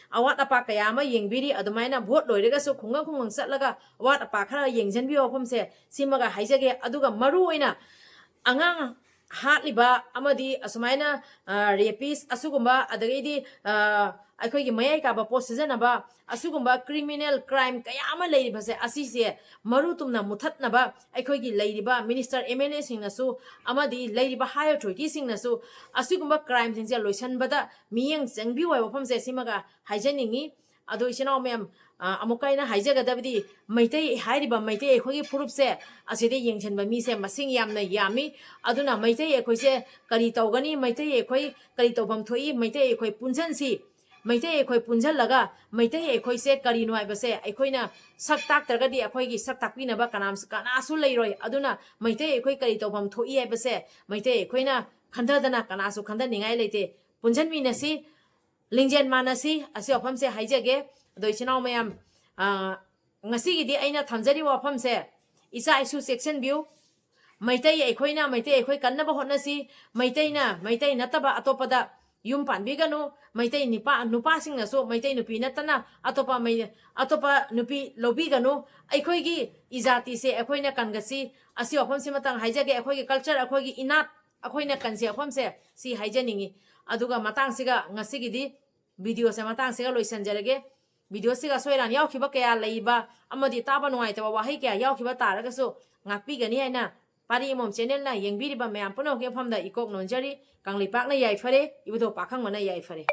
ꯑꯋꯥꯠ ꯑꯄꯥ ꯀꯌꯥ ꯑꯃ ꯌꯦꯡꯕꯤꯔꯤ꯫ ꯑꯗꯨꯃꯥꯏꯅ ꯚꯣꯠ ꯂꯣꯏꯔꯒꯁꯨ ꯈꯨꯡꯒꯪ ꯈꯨꯡꯒꯪ ꯆꯠꯂꯒ ꯑꯋꯥꯠ ꯑꯄꯥ ꯈꯔ ꯌꯦꯡꯁꯤꯟꯕꯤꯌꯣ ꯋꯥꯐꯝꯁꯦ ꯁꯤꯃꯒ ꯍꯥꯏꯖꯒꯦ꯫ ꯑꯗꯨꯒ ꯃꯔꯨ ꯑꯣꯏꯅ ꯑꯉꯥꯡ ꯍꯥꯠꯂꯤꯕ ꯑꯃꯗꯤ ꯑꯁꯨꯃꯥꯏꯅ, ꯑ, ꯔꯦꯄꯤꯁ ꯑꯁꯤꯒꯨꯝꯕ, ꯑꯗꯒꯤꯗꯤ, ꯑ, ꯑꯩꯈꯣꯏꯒꯤ ꯃꯌꯥꯏ ꯀꯥꯕ ꯄꯣꯠ ꯁꯤꯖꯤꯟꯅꯕ, ꯑꯁꯤꯒꯨꯝꯕ ꯀ꯭ꯔꯤꯃꯤꯅꯦꯜ ꯀ꯭ꯔꯥꯏꯝ ꯀꯌꯥ ꯑꯃ ꯂꯩꯔꯤꯕꯁꯦ, ꯑꯁꯤꯁꯦ ꯃꯔꯨ ꯇꯨꯝꯅ ꯃꯨꯊꯠꯅꯕ ꯑꯩꯈꯣꯏꯒꯤ ꯂꯩꯔꯤꯕ ꯃꯤꯅꯤꯁꯇꯔ, ꯑꯦꯝ ꯑꯦꯜ ꯑꯦꯁꯤꯡꯅꯁꯨ ꯑꯃꯗꯤ ꯂꯩꯔꯤꯕ ꯍꯥꯏ ꯑꯣꯊꯣꯔꯤꯇꯤꯁꯤꯡꯅꯁꯨ ꯑꯁꯤꯒꯨꯝꯕ ꯀ꯭ꯔꯥꯏꯝꯁꯤꯡꯁꯦ ꯂꯣꯏꯁꯤꯟꯕꯗ ꯃꯤꯠꯌꯦꯡ ꯆꯪꯕꯤꯌꯨ ꯍꯥꯏꯕ ꯋꯥꯐꯝꯁꯦ ꯁꯤꯃꯒ ꯍꯥꯏꯖꯅꯤꯡꯉꯤ꯫ ꯑꯗꯣ ꯏꯆꯤꯟ ꯏꯅꯥꯎ ꯃꯌꯥꯝ, ꯑ, ꯑꯃꯨꯛꯀ ꯑꯩꯅ ꯍꯥꯏꯖꯒꯗꯕꯗꯤ, ꯃꯩꯇꯩ ꯍꯥꯏꯔꯤꯕ ꯃꯩꯇꯩ ꯑꯩꯈꯣꯏꯒꯤ ꯐꯨꯔꯨꯞꯁꯦ ꯑꯁꯤꯗ ꯌꯦꯡꯁꯤꯟꯕ ꯃꯤꯁꯦ ꯃꯁꯤꯡ ꯌꯥꯝꯅ ꯌꯥꯝꯃꯤ꯫ ꯑꯗꯨꯅ ꯃꯩꯇꯩ ꯑꯩꯈꯣꯏꯁꯦ ꯀꯔꯤ ꯇꯧꯒꯅꯤ, ꯃꯩꯇꯩ ꯑꯩꯈꯣꯏ ꯀꯔꯤ ꯇꯧꯐꯝ ꯊꯣꯛꯏ, ꯃꯩꯇꯩ ꯑꯩꯈꯣꯏ ꯄꯨꯟꯁꯤꯟꯁꯤ, ꯃꯩꯇꯩ ꯑꯩꯈꯣꯏ ꯄꯨꯟꯁꯤꯜꯂꯒ ꯃꯩꯇꯩ ꯑꯩꯈꯣꯏꯁꯦ ꯀꯔꯤꯅꯣ ꯍꯥꯏꯕꯁꯦ ꯑꯩꯈꯣꯏꯅ ꯁꯛ ꯇꯥꯛꯇ꯭ꯔꯒꯗꯤ ꯑꯩꯈꯣꯏꯒꯤ ꯁꯛ ꯇꯥꯛꯄꯤꯅꯕ ꯀꯅꯥꯝ-, ꯀꯅꯥꯁꯨ ꯂꯩꯔꯣꯏ꯫ ꯑꯗꯨꯅ ꯃꯩꯇꯩ ꯑꯩꯈꯣꯏ ꯀꯔꯤ ꯇꯧꯐꯝ ꯊꯣꯛꯏ ꯍꯥꯏꯕꯁꯦ ꯃꯩꯇꯩ ꯑꯩꯈꯣꯏꯅ ꯈꯟꯊꯗꯅ ꯀꯅꯥꯁꯨ ꯈꯟꯊꯅꯤꯡꯉꯥꯏ ꯂꯩꯇꯦ꯫ ꯄꯨꯟꯁꯤꯟꯃꯤꯟꯅꯁꯤ, ꯂꯤꯡꯖꯦꯜ ꯃꯥꯟꯅꯁꯤ꯫ ꯑꯁꯤ ꯋꯥꯐꯝꯁꯦ ꯍꯥꯏꯖꯒꯦ꯫ ꯑꯗꯣ ꯏꯆꯤꯟ ꯏꯅꯥꯎ ꯃꯌꯥꯝ, ꯑ, ꯉꯁꯤꯒꯤꯗꯤ ꯑꯩꯅ ꯊꯝꯖꯔꯤꯕ ꯋꯥꯐꯝꯁꯦ, ꯏꯆꯥ ꯏꯁꯨ ꯆꯦꯛꯁꯤꯟꯕꯤꯌꯨ꯫ ꯃꯩꯇꯩ ꯑꯩꯈꯣꯏꯅ ꯃꯩꯇꯩ ꯑꯩꯈꯣꯏ ꯀꯟꯅꯕ ꯍꯣꯠꯅꯁꯤ꯫ ꯃꯩꯇꯩꯅ ꯃꯩꯇꯩ ꯅꯠꯇꯕ ꯑꯇꯣꯞꯄꯗ ꯌꯨꯝ ꯄꯥꯟꯕꯤꯒꯅꯨ꯫ ꯃꯩꯇꯩ ꯅꯨꯄꯥ, ꯅꯨꯄꯥꯁꯤꯡꯅꯁꯨ ꯃꯩꯇꯩ ꯅꯨꯄꯤ ꯅꯠꯇꯅ ꯑꯇꯣꯞꯄ ꯃꯩ-, ꯑꯇꯣꯞꯄ ꯅꯨꯄꯤ ꯂꯧꯕꯤꯒꯅꯨ꯫ ꯑꯩꯈꯣꯏꯒꯤ ꯏꯖꯥꯇꯤꯁꯦ ꯑꯩꯈꯣꯏꯅ ꯀꯟꯒꯠꯁꯤ꯫ ꯑꯁꯤ ꯋꯥꯐꯝꯁꯤꯃꯇꯪ ꯍꯥꯏꯖꯒꯦ꯫ ꯑꯩꯈꯣꯏꯒꯤ ꯀꯜꯆꯔ, ꯑꯩꯈꯣꯏꯒꯤ ꯏꯅꯥꯠ, ꯑꯩꯈꯣꯏꯅ ꯀꯟꯁꯤ ꯋꯥꯐꯝꯁꯦ ꯁꯤ ꯍꯥꯏꯖꯅꯤꯡꯉꯤ꯫ ꯑꯗꯨꯒ ꯃꯇꯥꯡꯁꯤꯒ ꯉꯁꯤꯒꯤꯗꯤ ꯚꯤꯗꯤꯑꯣꯁꯦ ꯃꯇꯥꯡꯁꯤꯒ ꯂꯣꯏꯁꯤꯟꯖꯔꯒꯦ꯫ ꯚꯤꯗꯤꯑꯣꯁꯤꯒ ꯑꯁꯣꯏ ꯑꯔꯥꯟ ꯌꯥꯎꯈꯤꯕ ꯀꯌꯥ ꯂꯩꯕ ꯑꯃꯗꯤ ꯇꯥꯕ ꯅꯨꯡꯉꯥꯏꯇꯕ ꯋꯥꯍꯩ ꯀꯌꯥ ꯌꯥꯎꯈꯤꯕ ꯇꯥꯔꯒꯁꯨ ꯉꯥꯛꯄꯤꯒꯅꯤ ꯍꯥꯏꯅ ꯄꯥꯔꯤ ꯑꯃꯣꯝ ꯆꯦꯅꯦꯜꯅ ꯌꯦꯡꯕꯤꯔꯤꯕ ꯃꯌꯥꯝ ꯄꯨꯝꯅꯃꯛꯀꯤ ꯃꯐꯝꯗ ꯏꯀꯣꯛ ꯅꯣꯟꯖꯔꯤ꯫ ꯀꯪꯂꯩꯄꯥꯛꯅ ꯌꯥꯏꯐꯔꯦ, ꯏꯕꯨꯙꯧ ꯄꯥꯈꯪꯕꯅ ꯌꯥꯏꯐꯔꯦ꯫